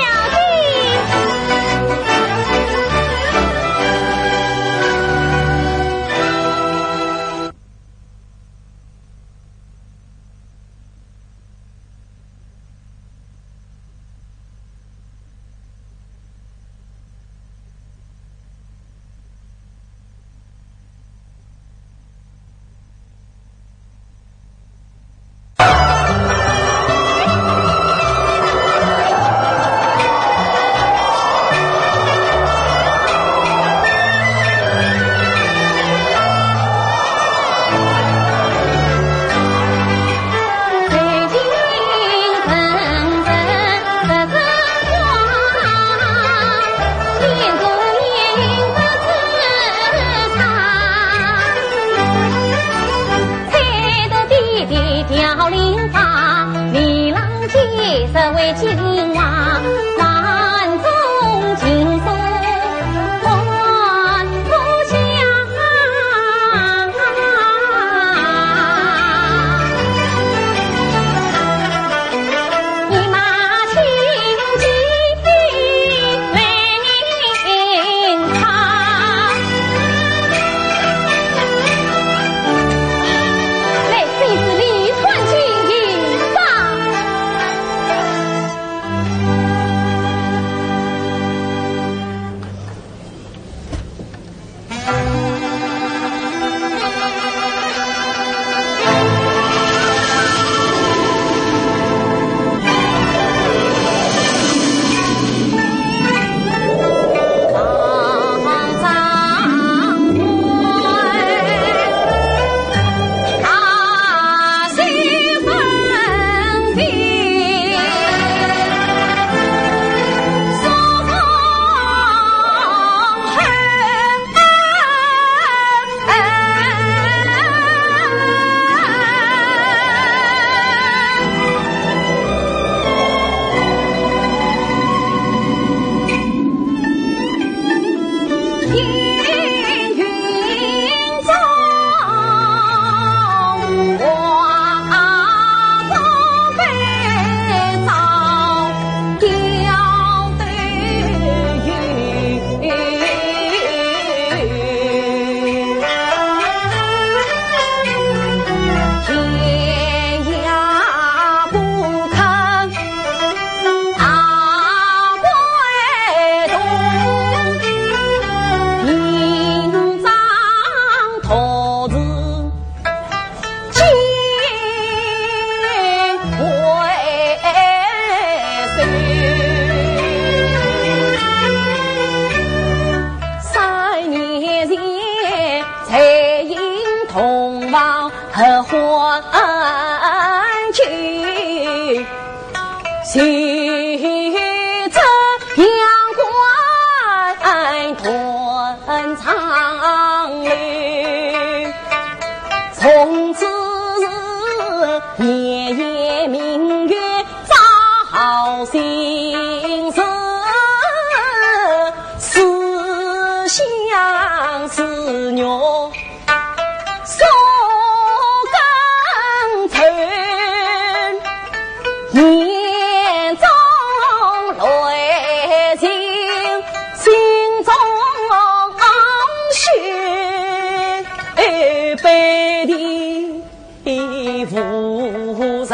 无人。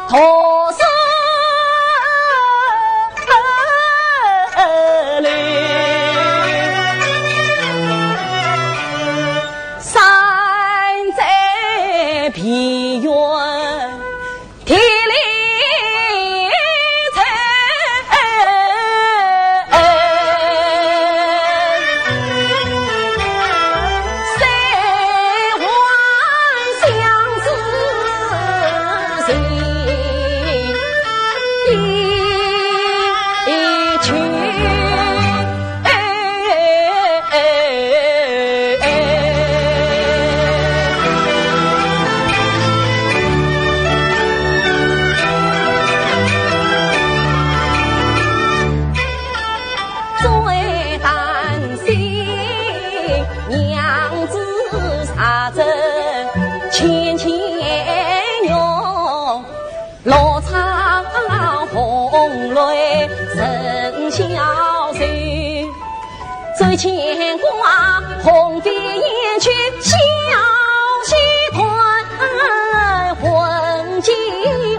同是流，山在平原，地里在。 最担心娘子茶针牵牵用，落草红泪成小愁。最牵挂红飞燕去小戏团，魂牵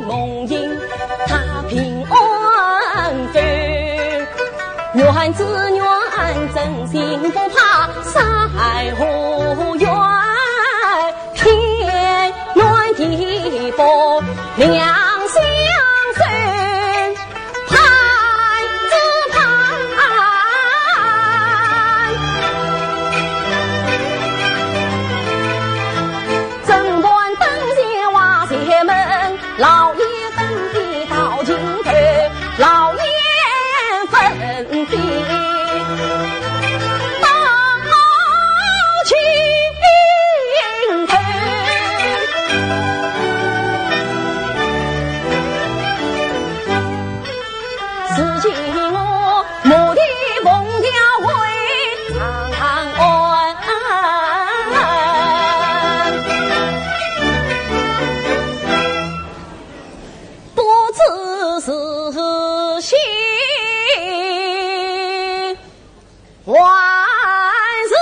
梦萦她平安否？ 愿只愿真心不怕山河远，天南地北两相守，盼只盼。 正盘灯前话前门，老爷登的到尽头，老爷分的到尽头。如今我 母的凤调会长安，不知是喜还是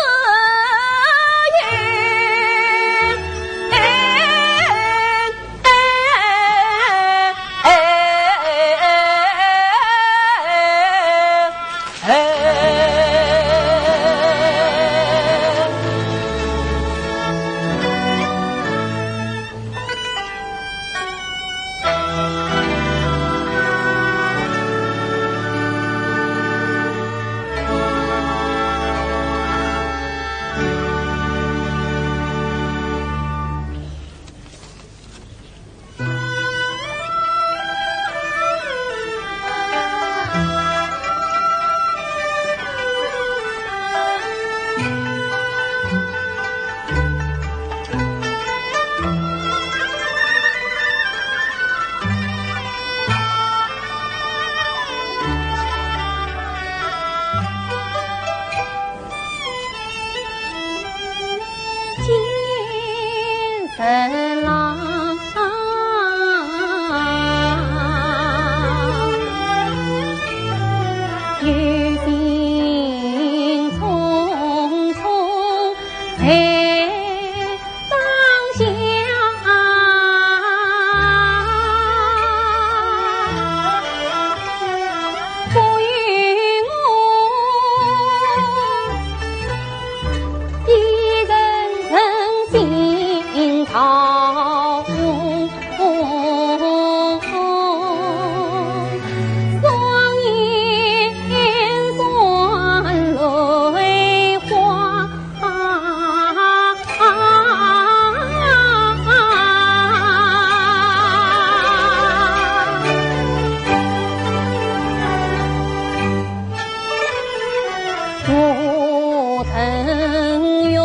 忧。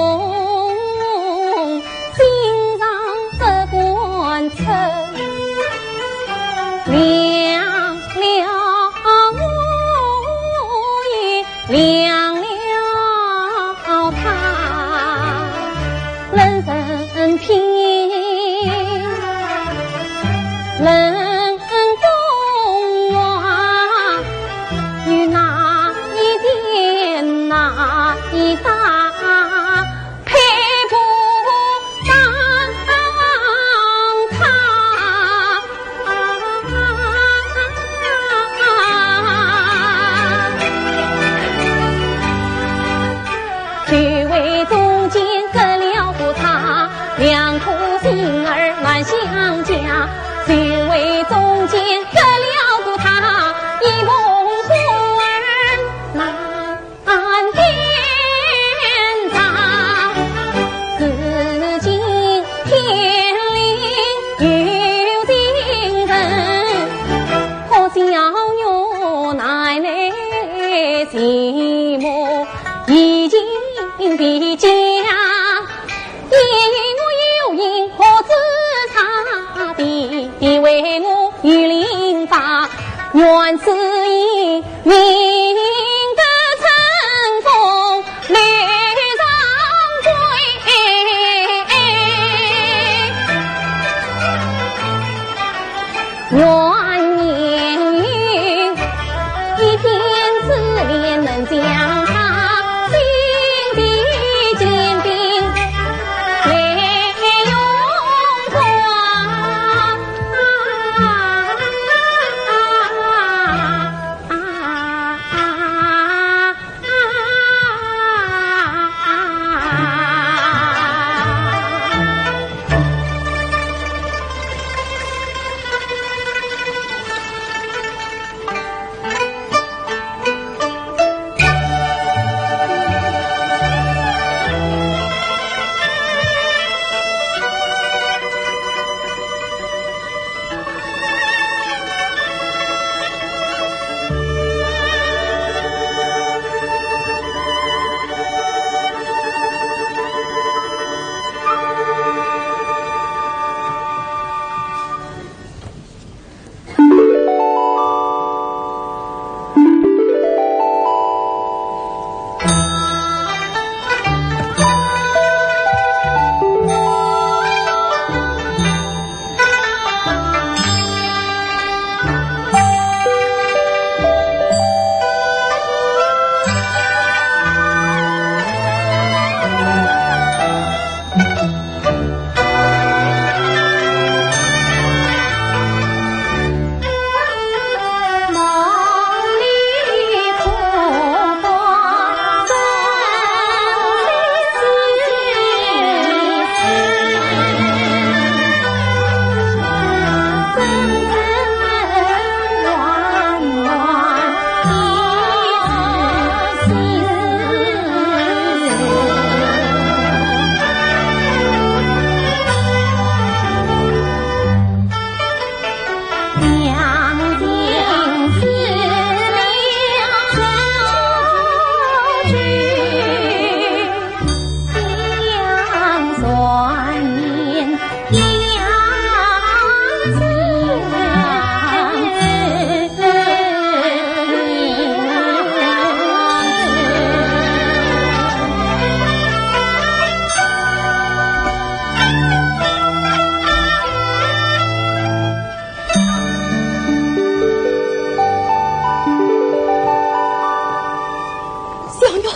小玉，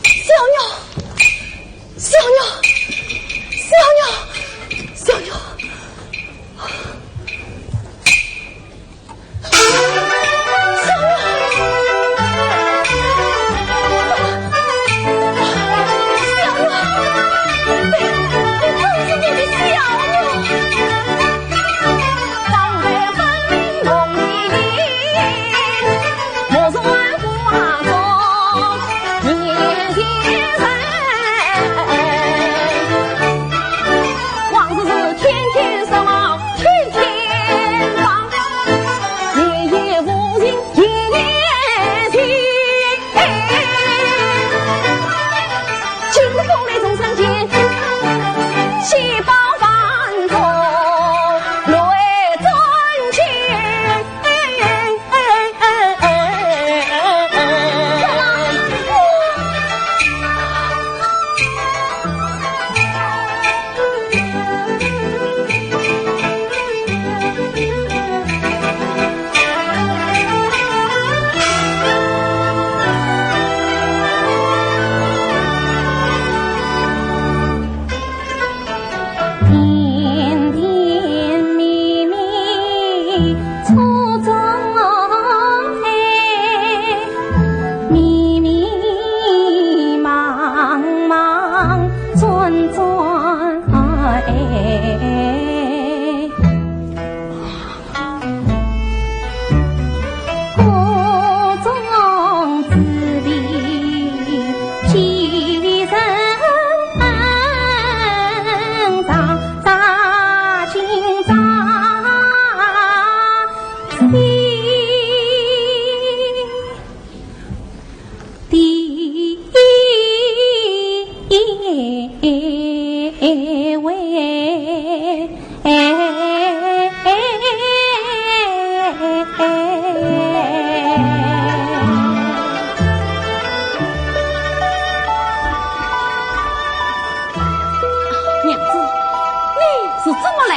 小玉，小玉，小玉，小玉。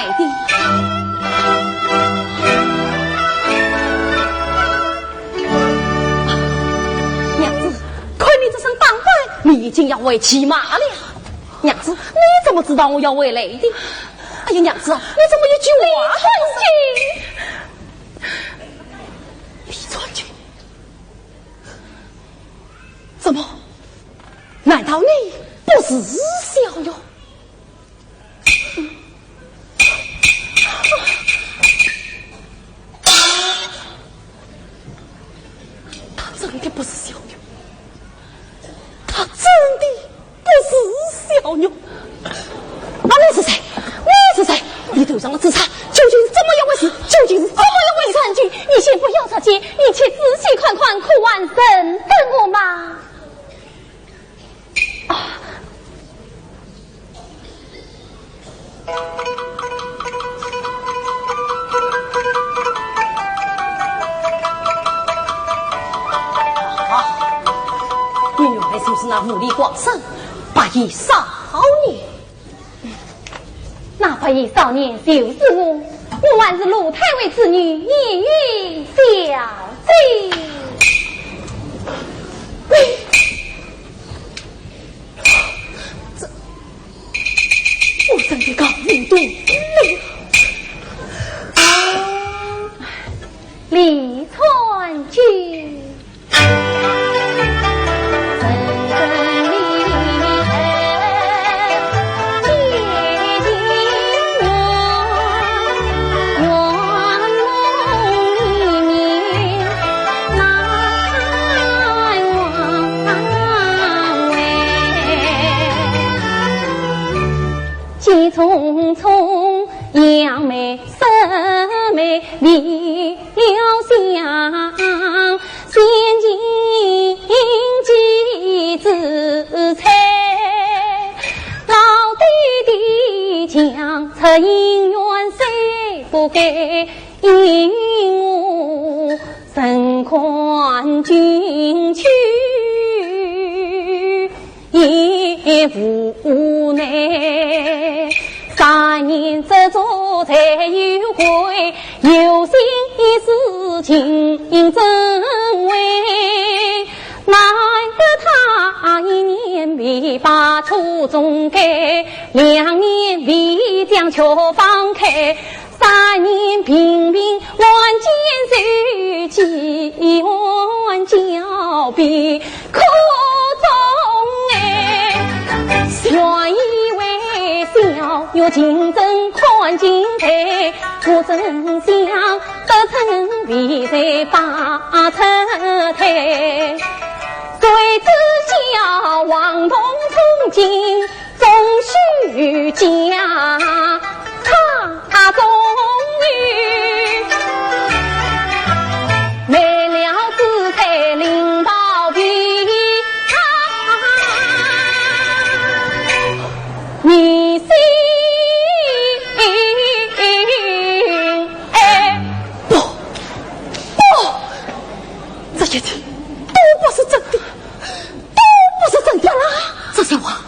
来的。娘子，看你这身打扮，你一定要回去马了。娘子，你怎么知道我要回来的？哎呀，娘子啊，你怎么一句话都不说？李传君，怎么？难道你不是小玉？ 他真的不是小玉，他真的不是小玉。那你是谁？你是谁？你头上的紫砂究竟是怎么一回事？究竟是怎么一回事？传君，你先不要着急，你且仔细看看，可还认得我吗？ 啊。啊，你原来就是那无礼光生，白衣少年。 那白衣少年就是我，我还是鲁太尉之女，莺莺小姐。这，我真的告你的罪了。李传君。 不，不，这一切都不是真的。 都不是真的。这些话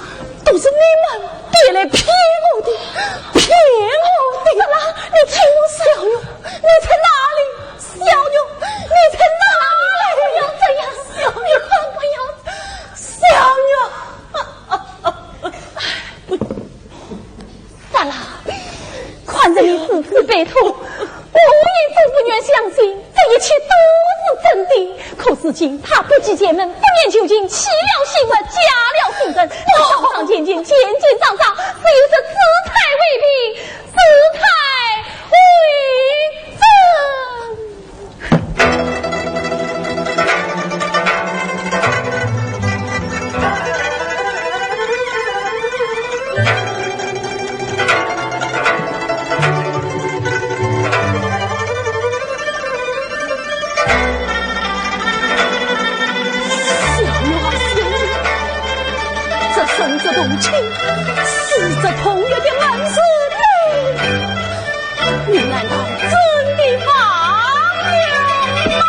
都是你们编来骗我的，骗我的。怎么？你骗我？小玉，你在哪里？小玉，你在哪里？不要这样，小玉，不要，小玉。 莎拉，看着你如此悲痛，我也真不愿相信这一切都是真的。可如今他不计前嫌，不念旧情，起了心愿，嫁了新人，我上上进进，进进上上，只有这紫薇为凭，紫薇为证。 小玉啊，小玉，这生则同亲，死则同月的门子嘞！ 你难道真的忘了吗？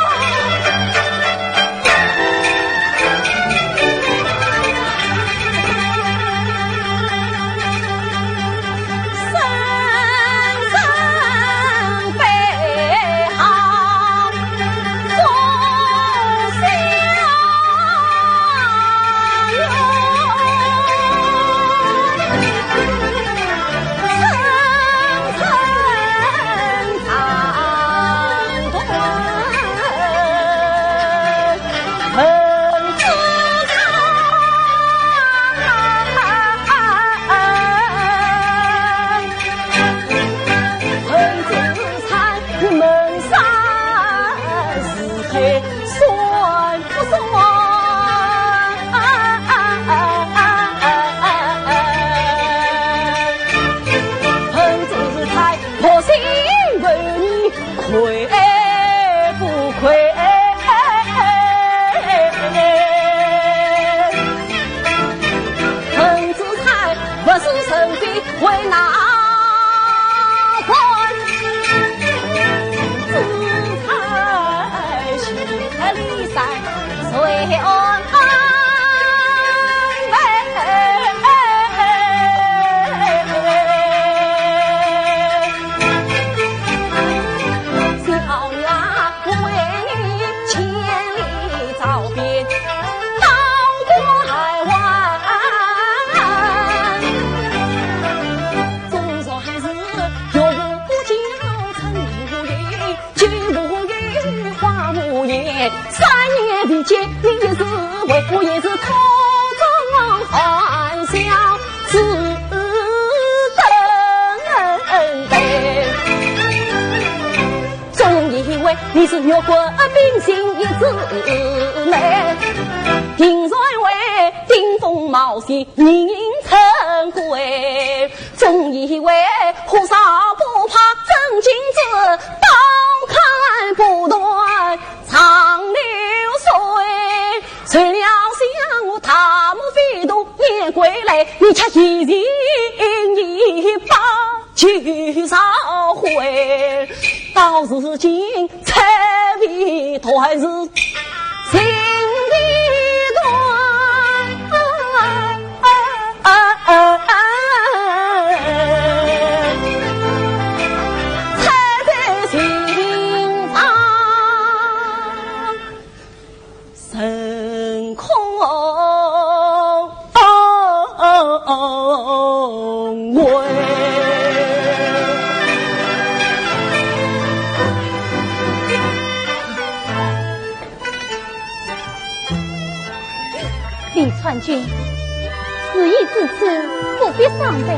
李川君，事已至此，不必伤悲。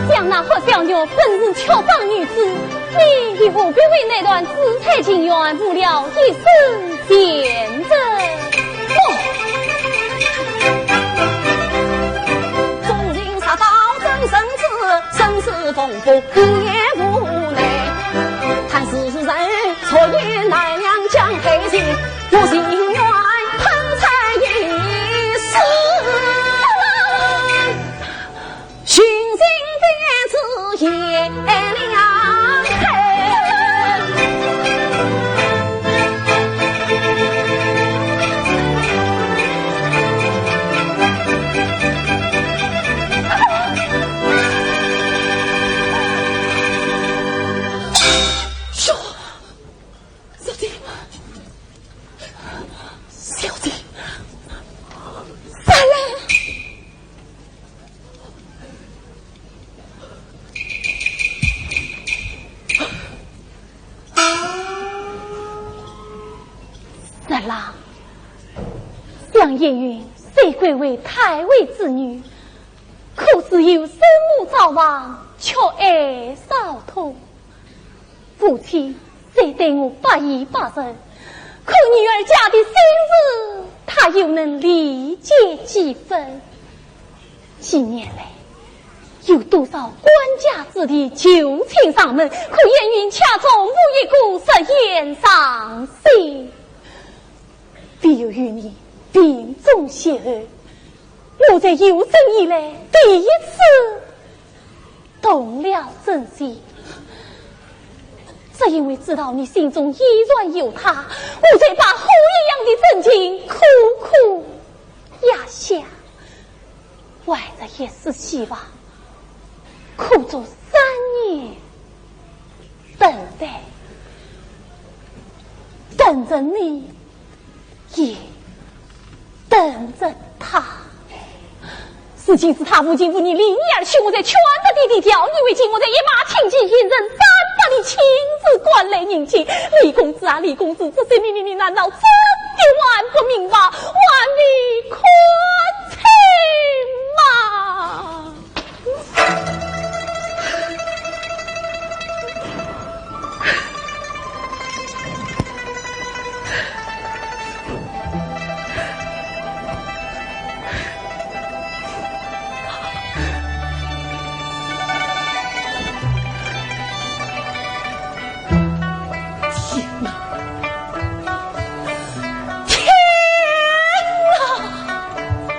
想那霍小玉本是缺长女子，你又何必为那段紫菜情缘误了一生前程？小姐，小姐，小姐，三郎，想燕云虽贵为太尉之女，可是有生母早亡，缺爱少托。 父亲虽对我百依百顺，可女儿家的心事，他又能理解几分？几年来，有多少官家子弟求亲上门，可燕云却从无一个实言上心。唯有与你病中邂逅，我在有生以来第一次 动了真心。只因为知道你心中依然有他，我才把火一样的真情苦苦压下，怀着一丝希望，苦做三年等待，等着你， 也等着他。如今是他无情无义离你而去，我才劝得你的调，你为情我才一马挺进，一人斩百里，亲自赶来迎亲。李公子啊，李公子，这些秘密你难道真的还不明白？还未看清吗？ 天哪！天哪！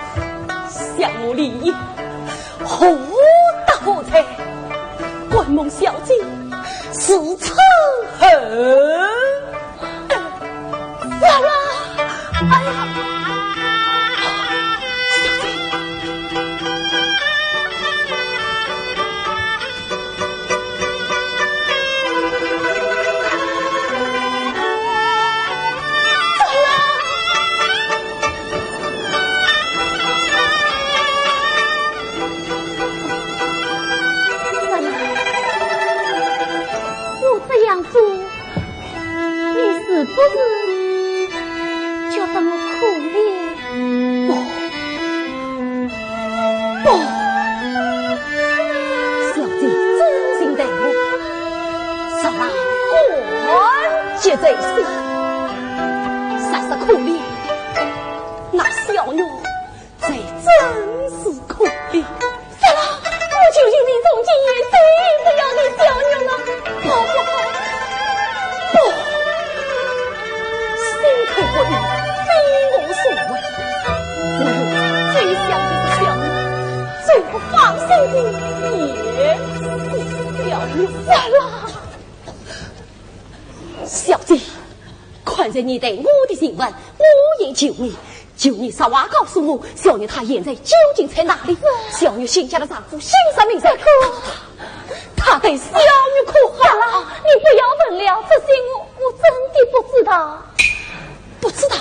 在心，实是可怜。那小玉 这真是可怜。三郎，我求求你从今以后再也不要提小玉了，好不好？不，心口不一，非我所为。我最想的是小玉，最不放心的也是小玉。三郎。 小姐，看在你对我的情分，我也求你，求你实话告诉我，小玉她现在究竟在哪里？小玉新嫁的丈夫姓甚名谁？她对小玉可好？三郎，你不要问了，这些我，我真的不知道。不知道？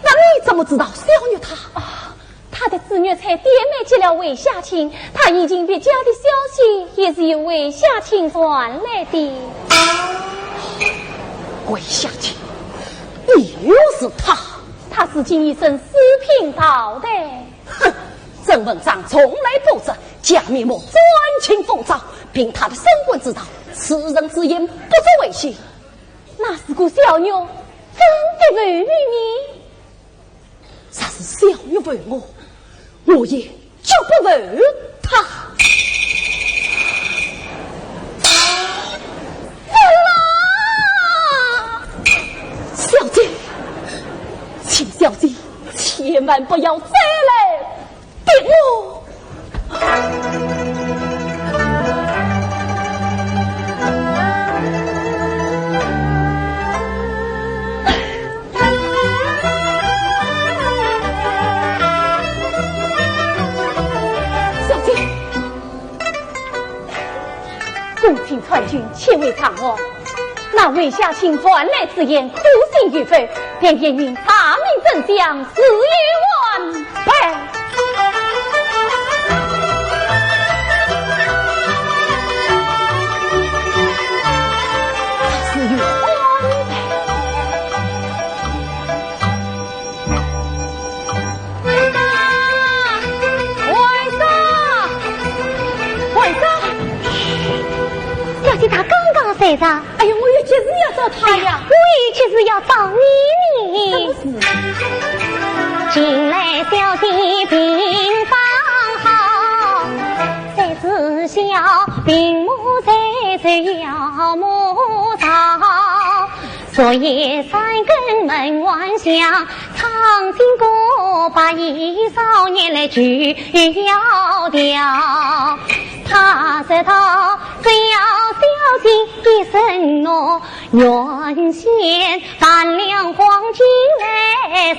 那你怎么知道小玉她？啊， 他的侄女在店内结了魏夏卿，他已经别家的消息也是由魏夏卿传来的。魏夏卿，又是他？他如今已升四品倒台。哼，曾文章从来不知假面目专请风骚，凭他的身官之道，此人之言不足为信。那如果小玉真的为你呢？ 若是小玉为我，我也绝不为她。小姐，请小姐千万不要再来逼我。 小姐，公卿参军，千万当心。那魏夏卿传来之言，可信与否，便凭你查明真相，自有安排。 小姐她刚刚睡着。哎呀，我有急事要找她呀。我有急事要找你呢。什么事？近来小姐病方好，三日小病母在这要磨刀。 昨夜三更门外响，唱经歌把一少年来就要掉。他说道：只要小姐一声诺，原先半两黄金来上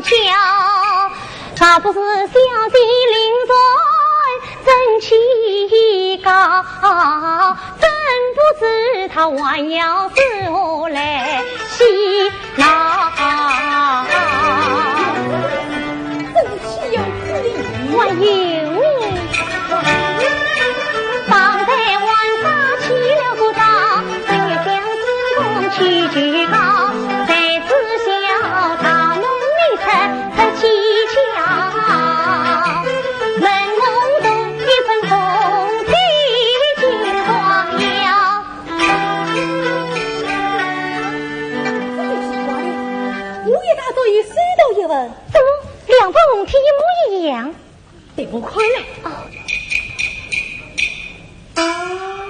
交。若不是小姐临终 真气高，真不知她还要如何来洗脑。真是岂有此理！还有呢？方才晚上起了个早， 这就奇怪了，我也大早已收到一份。怎么两份红帖一模一样？ 等我看来。哦。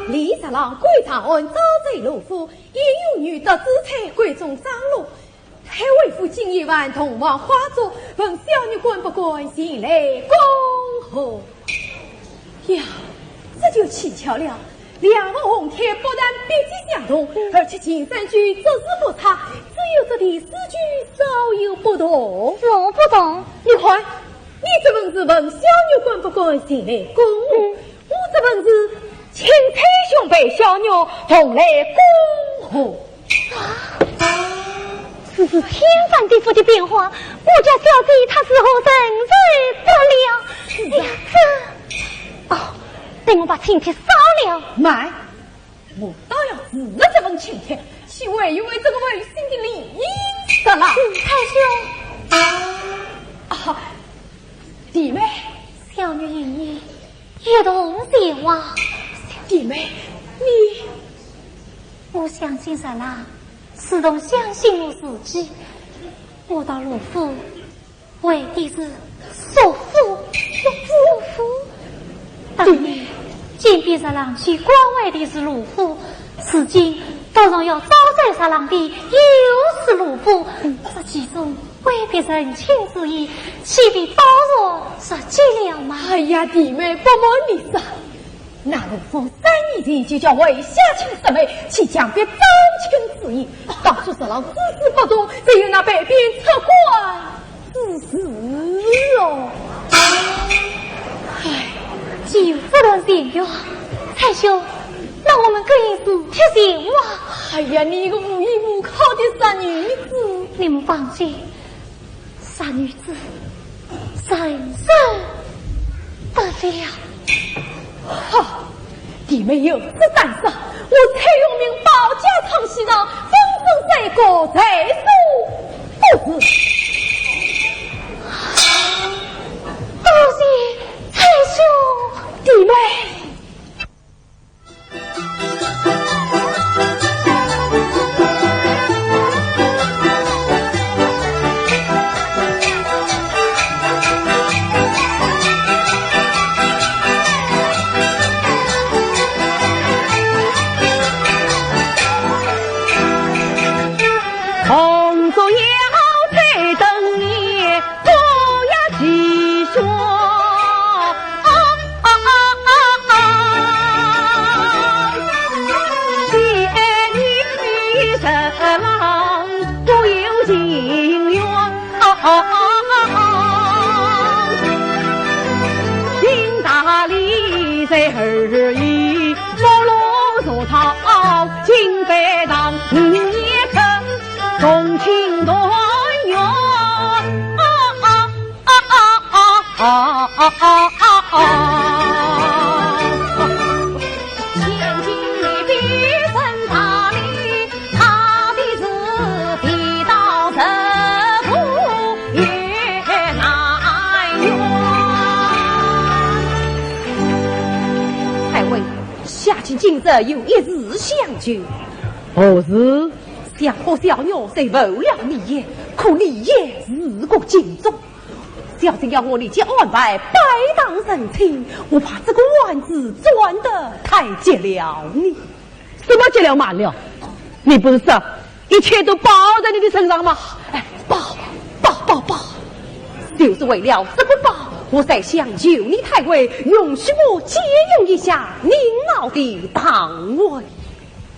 李十郎归长安，招贼入府，因有女盗之罪，关中张罗。太尉府金玉环同王花烛，问小女敢不敢前来恭贺。呀，这就蹊跷了。两份红帖不但笔迹相同，而且前三句字字不差，只有这第四句稍有不同。何不同？你看， 你这份是问小女敢不敢前来恭贺，嗯。我这份是钦差兄陪小女同来恭贺。啊，这是天翻地覆的变化，我家小姐她如何承受得了？是啊。哎呀，这，哦，等我把请帖烧了。慢， 我倒要试试这份请帖，岂会有违这个违心的礼仪的啦？嗯，太兄。啊，弟妹。小女与你一同前往。弟妹，你我相信十郎，如同相信我自己。我到罗府为的是罗府，罗府。当年，金边十郎去关外的是罗府，如今突然要招赘十郎的又是罗府，这其中未必成亲之意，岂非倒说实际了吗？哎呀，弟妹，不瞒你说，那罗府三年前就叫为下卿说媒，去强逼招亲之意，当初十郎支持不从，只有那北边出关之事哦。唉，既有这段前缘，蔡兄，那我们更应是贴心哇。哎呀，你个无依无靠的傻女子。你们放心，傻女子，人受得了。哈，弟妹有此胆识，我蔡永明保驾唱戏场，风风水过，在所不辞。多谢蔡兄。弟妹。 同桌要在等你，不要气胸。啊啊啊啊啊！既爱你的人，不由情愿。啊啊啊啊啊！行大礼在而已，福禄寿桃金杯上，你也可同庆团圆。啊啊啊啊啊啊啊啊啊！千金你必胜大礼，他的是地道人物也难圆。太尉，下卿今日有一事相求。何事？ 想和小玉虽无了立业，可立业是个金宗。小姐要我立即安排拜堂成亲，我怕这个案子转得太急了呢。什么急了慢了？你不是说一切都包在你的身上吗？哎，包，包，包，包。就是为了这个包，我才想求你太尉允许我借用一下您老的堂位。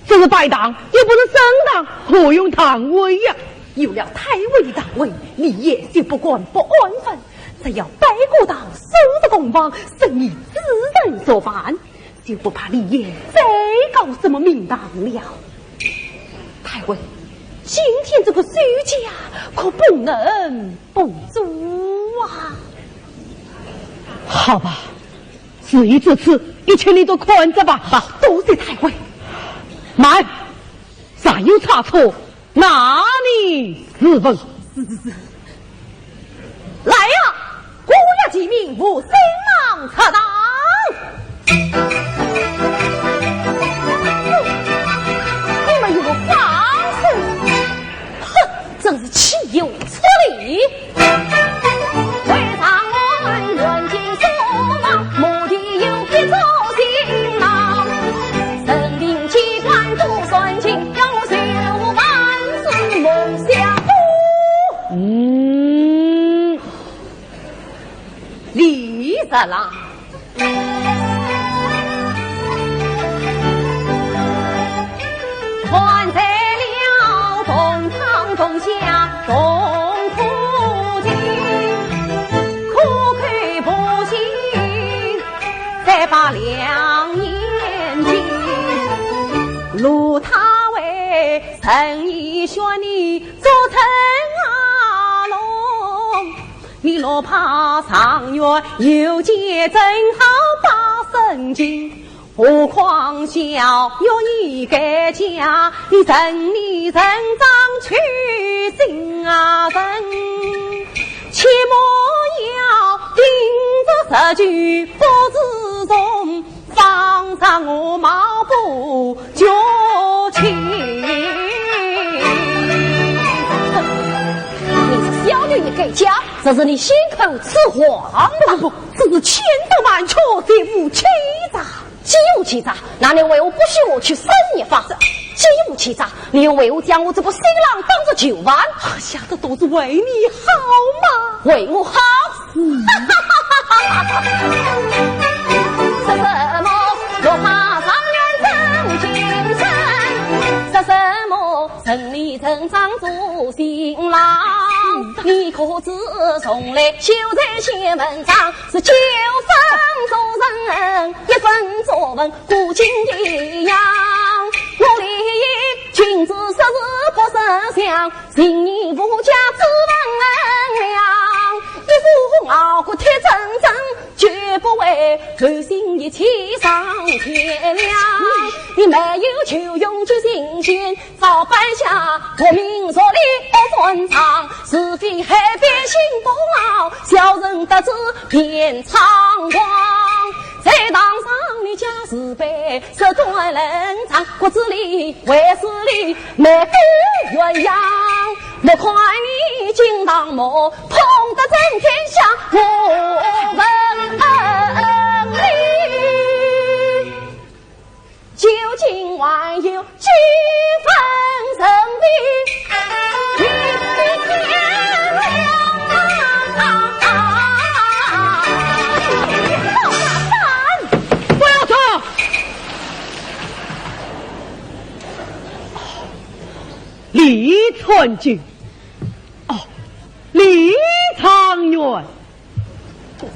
这是拜堂，又不是升堂，何用堂位呀？有了太尉的堂位，立业就不敢不安分，只要拜过堂，收拾公房，生意自然做饭，就不怕立业再搞什么名堂了。太尉，今天这个休假可不能不做啊。好吧， 事已至此，一切你都看着吧。好，多谢太尉。慢，若有差错，拿你自问。是，是，是。来呀，姑爷请命，我新郎出堂。你们有放肆！哼，真是岂有此理！ 嗯。李十郎。 还在了同堂同下同苦情，苦口婆心再把良言尽。如他为人已选你做陈阿龙，你若怕状元又见，正好把身情。 何况小玉已改嫁，你任你人长去心啊人，切莫要盯着实句不自从，方让我貌不绝情。回家，这是你信口雌黄吧？不不不，这是千真万确，这无欺诈。既无欺诈，那你为何不许我去生日吧？既无欺诈，你又为何将我这个新郎当作囚犯？哎呀，这都是为你好嘛。为我好？嗯。说什么落花状元成京生，说什么 顺理成章做新郎，你可知从来就在写文章，是九分做人，一分作文，古今一样。我立意君子说是不识相，信你无价之文良。一副傲骨铁铮铮，绝不为乱心一气上天良。你没有求用之心间， 照办下国民所立恶专章，是非黑白心不老，小人得志便猖狂。在堂上你家自卑，这段冷场，骨子里还是你没有鸳鸯。莫看你金堂木，捧得震天下，我问你， 究竟还有几分神秘？你的天良啊！不要吵！李传君，哦，李状元。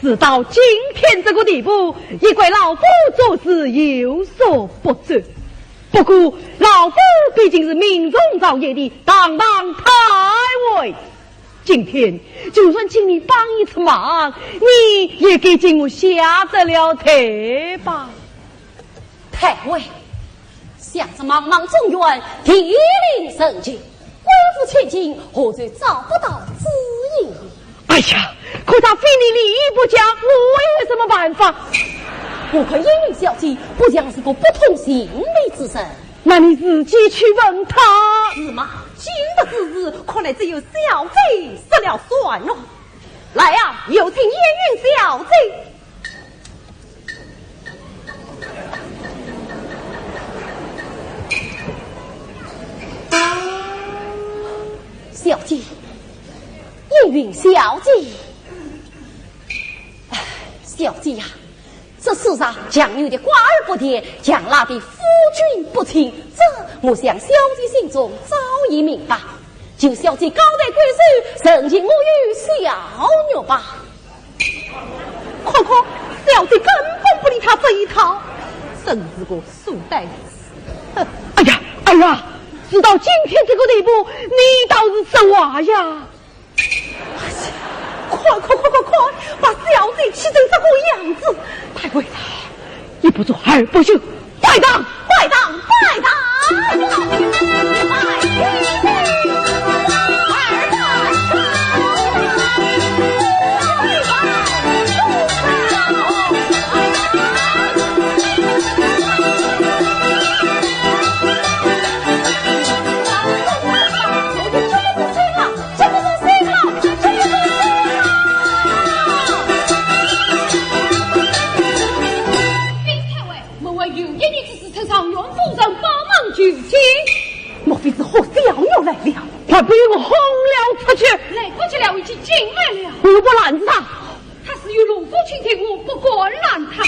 事到今天这个地步，也怪老夫做事有所不周。不过，老夫毕竟是名重朝野的堂堂太尉，今天就算请你帮一次忙，你也该替我下得了台吧。太尉， 想这茫茫中原，地灵人杰，官府千金，何尝找不到知音？哎呀，可他非你理不讲，我有什么办法？我看燕云小姐不像是个不通情理之人。那你自己去问她。是吗？今日之事，看来只有小姐说了算了。来呀，有请燕云小姐。 小姐，燕云小姐。唉，小姐呀，这世上强扭的瓜儿不甜，强拉的夫君不亲，这我想小姐心中早已明白。求小姐高抬贵手，成全我与小玉吧。 看看，小姐根本不理他这一套，真是个书呆子。哎呀，哎呀，事到今天这个地步，你倒是说话呀！哎呀，看看看看看，把小姐气成这个样子，太尉，一不做二不休， 拜堂，拜堂，拜堂！莫非是何小玉来了？快与我轰了出去！来不及了，已经进来了。我不拦着他。他是有龙府亲戚，我不敢拦他。哦。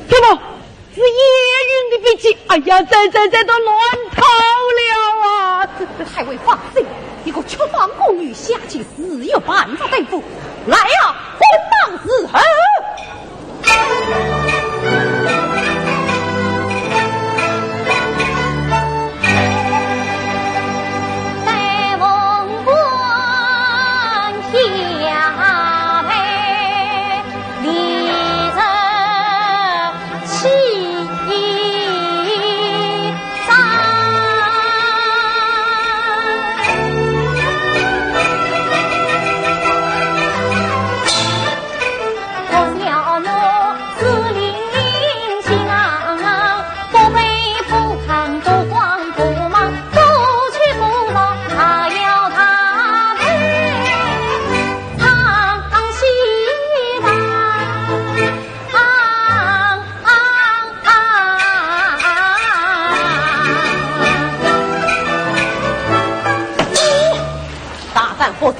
怎么，是燕云的笔迹？哎呀，这，这，这都乱套了啊！太尉放心，一个曲坊宫女下贱，自有办法对付。来呀，混当时候！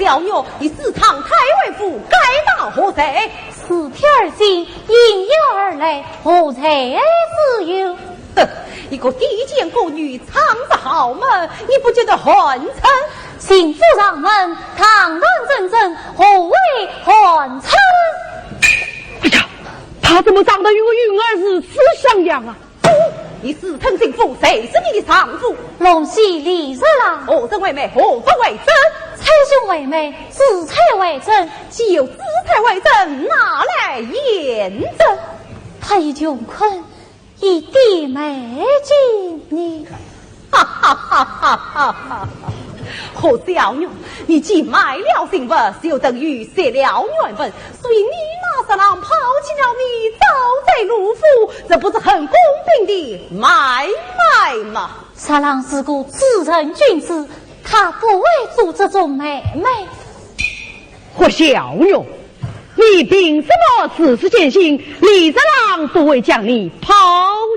小玉，你私闯太尉府，该当何罪？自天而降，应邀而来，何罪之有？哼，一个低贱歌女闯入豪门，你不觉得寒碜？行至上门，堂堂正正，何谓寒碜？哎呀，她怎么长得与我云儿如此相像啊？ 你私闯进府，谁是你的丈夫？龙喜李十郎。何人为媒，何物为证？猜凶为媒，自裁为证。既有自裁为证，拿来验证。他已穷困，一点美金呢？哈哈哈哈哈哈！何小玉，你既卖了信物，就等于泄了原文，所以你那十郎抛弃了你，早在卢浮，这不是很公平的买卖吗？十郎是个至诚君子，他不会做这种买卖。何小玉，你凭什么字字坚信李十郎不会将你抛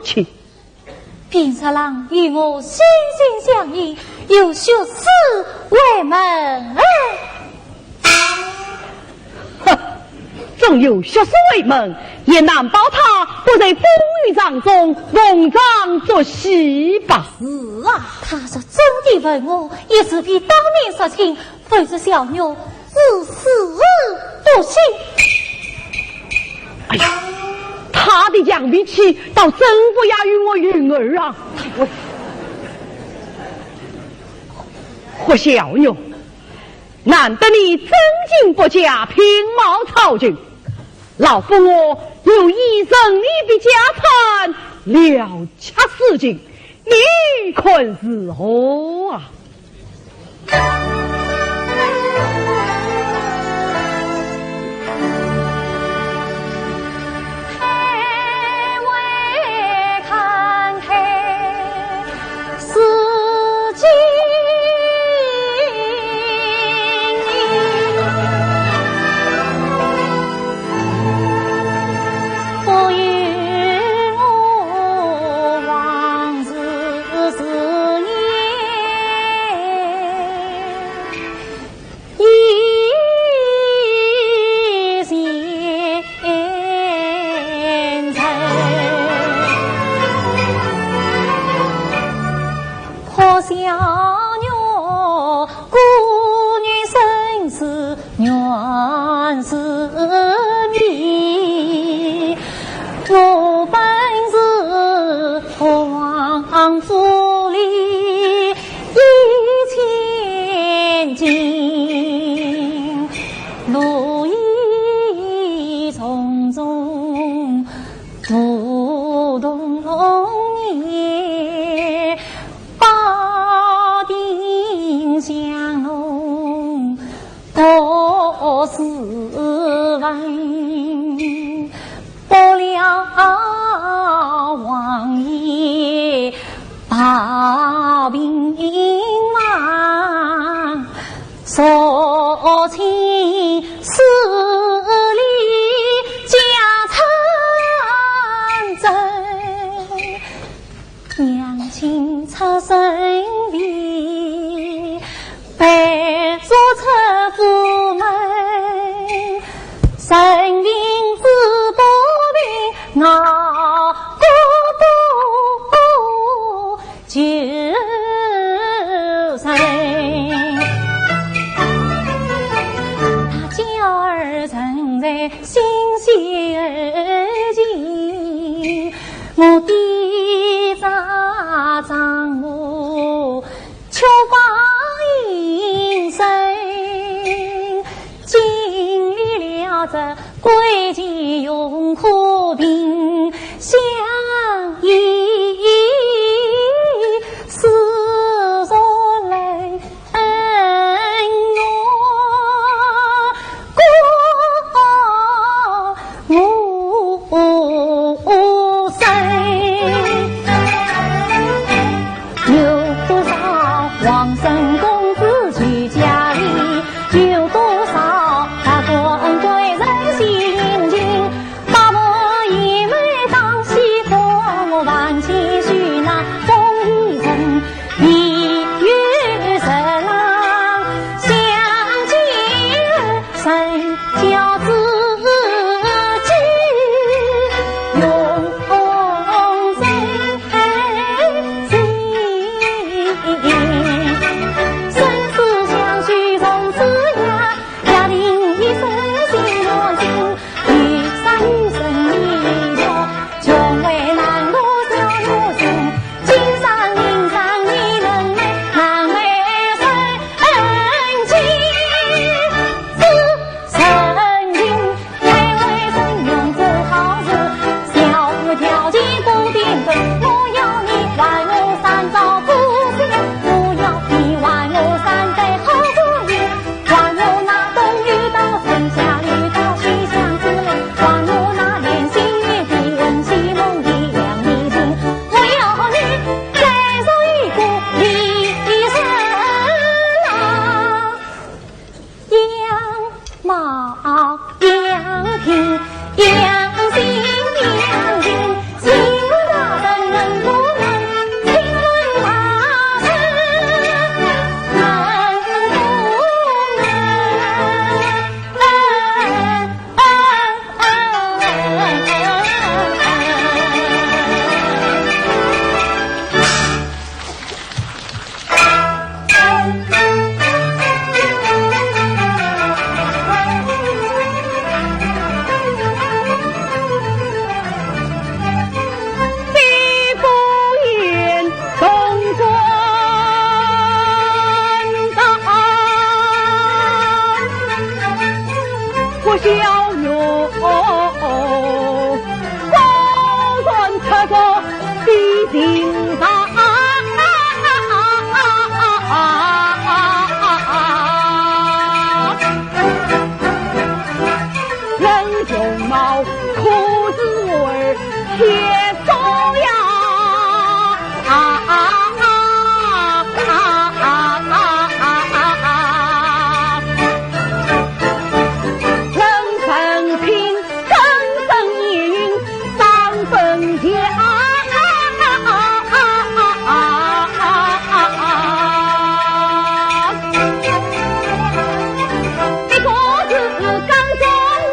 弃？ 平日郎与我心心相印，有血誓为盟。哼，纵有血誓为盟，也难保他不在风雨当中逢场作戏吧？是啊，他若真的问我，也是非当面说清， 否则小玉自死不行。哎呀，他的犟脾气倒真不亚于我云儿啊！喂，何小玉，难得你真情不假，品貌超群，老夫我有意赠你一笔家产，了却此情，你看如何啊？情长。人容貌可知我儿天生呀。人生平 更胜一云，三分强。一个是刚正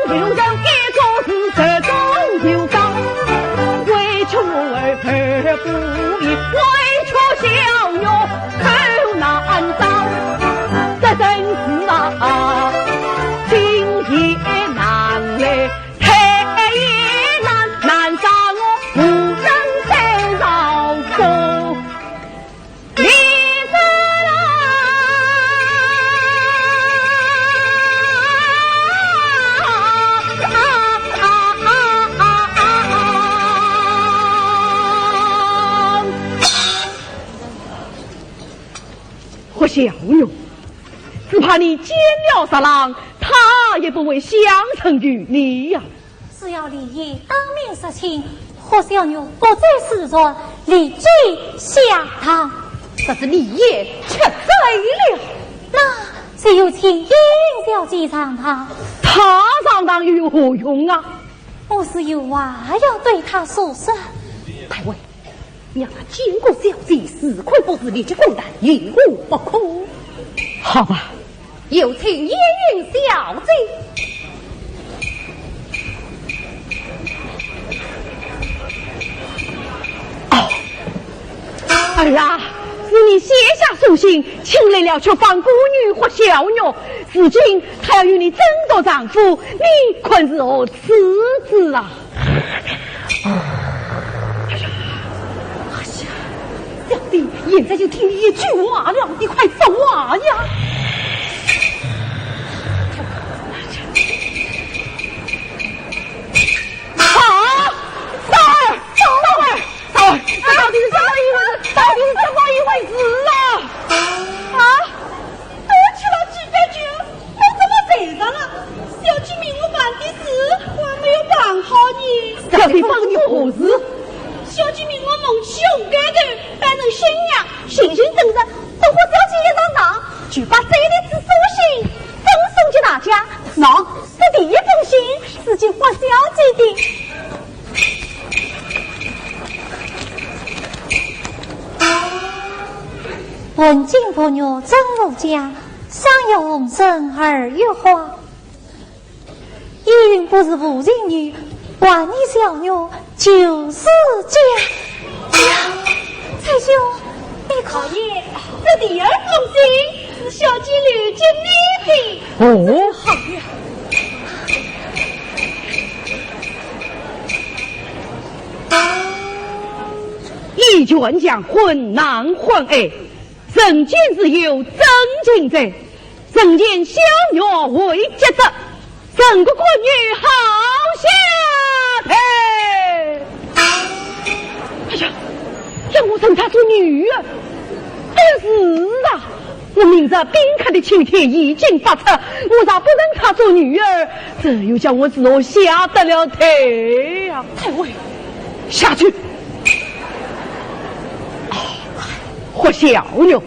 有人，一个是直中有刚。委屈我儿不易，委屈小玉头难当。这真是啊，情也难来， 太难，难杀我无人再饶过。李子郎。霍小玉，只怕你见了十郎，他也不会相从于你呀。 只要李烨当面说亲，霍小玉不再思索，立即下堂。可是李烨吃醉了。那就有请莺莺小姐上堂。她上堂又有何用啊？我是有话要对她说说。太尉， 让她见过小姐，是困不是，立即滚蛋，有何不可？好吧。有请莺莺小姐。哦，儿啊，是你写下书信，请来了却放孤女霍小玉，如今她要与你争夺丈夫，你看如何是好啊？ 哎呀，哎呀，小姐，现在就听你一句话了，你快说话呀！啊，三儿，三儿，三儿，这到底是怎么一回事？到底是怎么一回事啊？啊？ 多吃了几杯酒，我怎么醉着了？小姐命我办的事还没有办好呢。小姐办的何事？小姐命我蒙起红盖头，扮成新娘，行凶正着，等霍小姐一上当，就把这一帖书信分送给大家。喏，这第一封信是给霍小姐的。 文景不愿争夫家，上有红尘二月花。依云不是无情女，还你小玉就是家。哎呀，崔兄，你看。老爷，这第二封信是小姐留给你的。哦。好呀。 一拳将昏难昏爱，人间自有真情者，人间小玉为绝色，人国国语好下台。哎呀，让我认她做女儿，哎呀，是啊， 我明知宾客的请帖已经发出，我若不认她做女儿，这又叫我如何下得了台呀？太尉，下去。啊，霍小玉，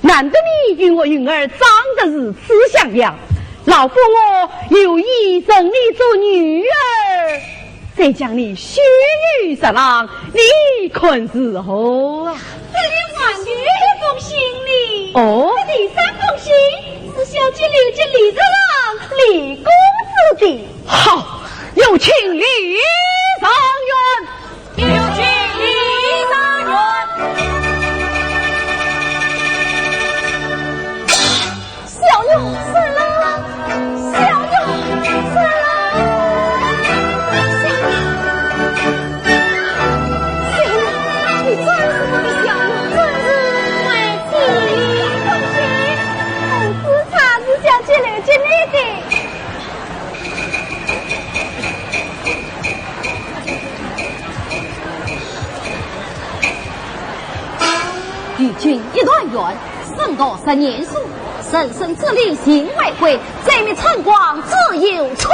难得你与我云儿长得如此相像，老夫我有意认你做女儿。 再将你许与十郎，你看如何啊？这里还有一封信呢。哦？这第三封信是小姐留给李十郎、李公子的。好，有请李状元。有请李状元。 小玉，十郎，小玉，十郎，小玉，小玉，你真是我的小玉，真是。放心，放心，红丝衩是小姐留给你的。寻一团圆，生到十年数，人生之理尽为贵，再觅春光只有错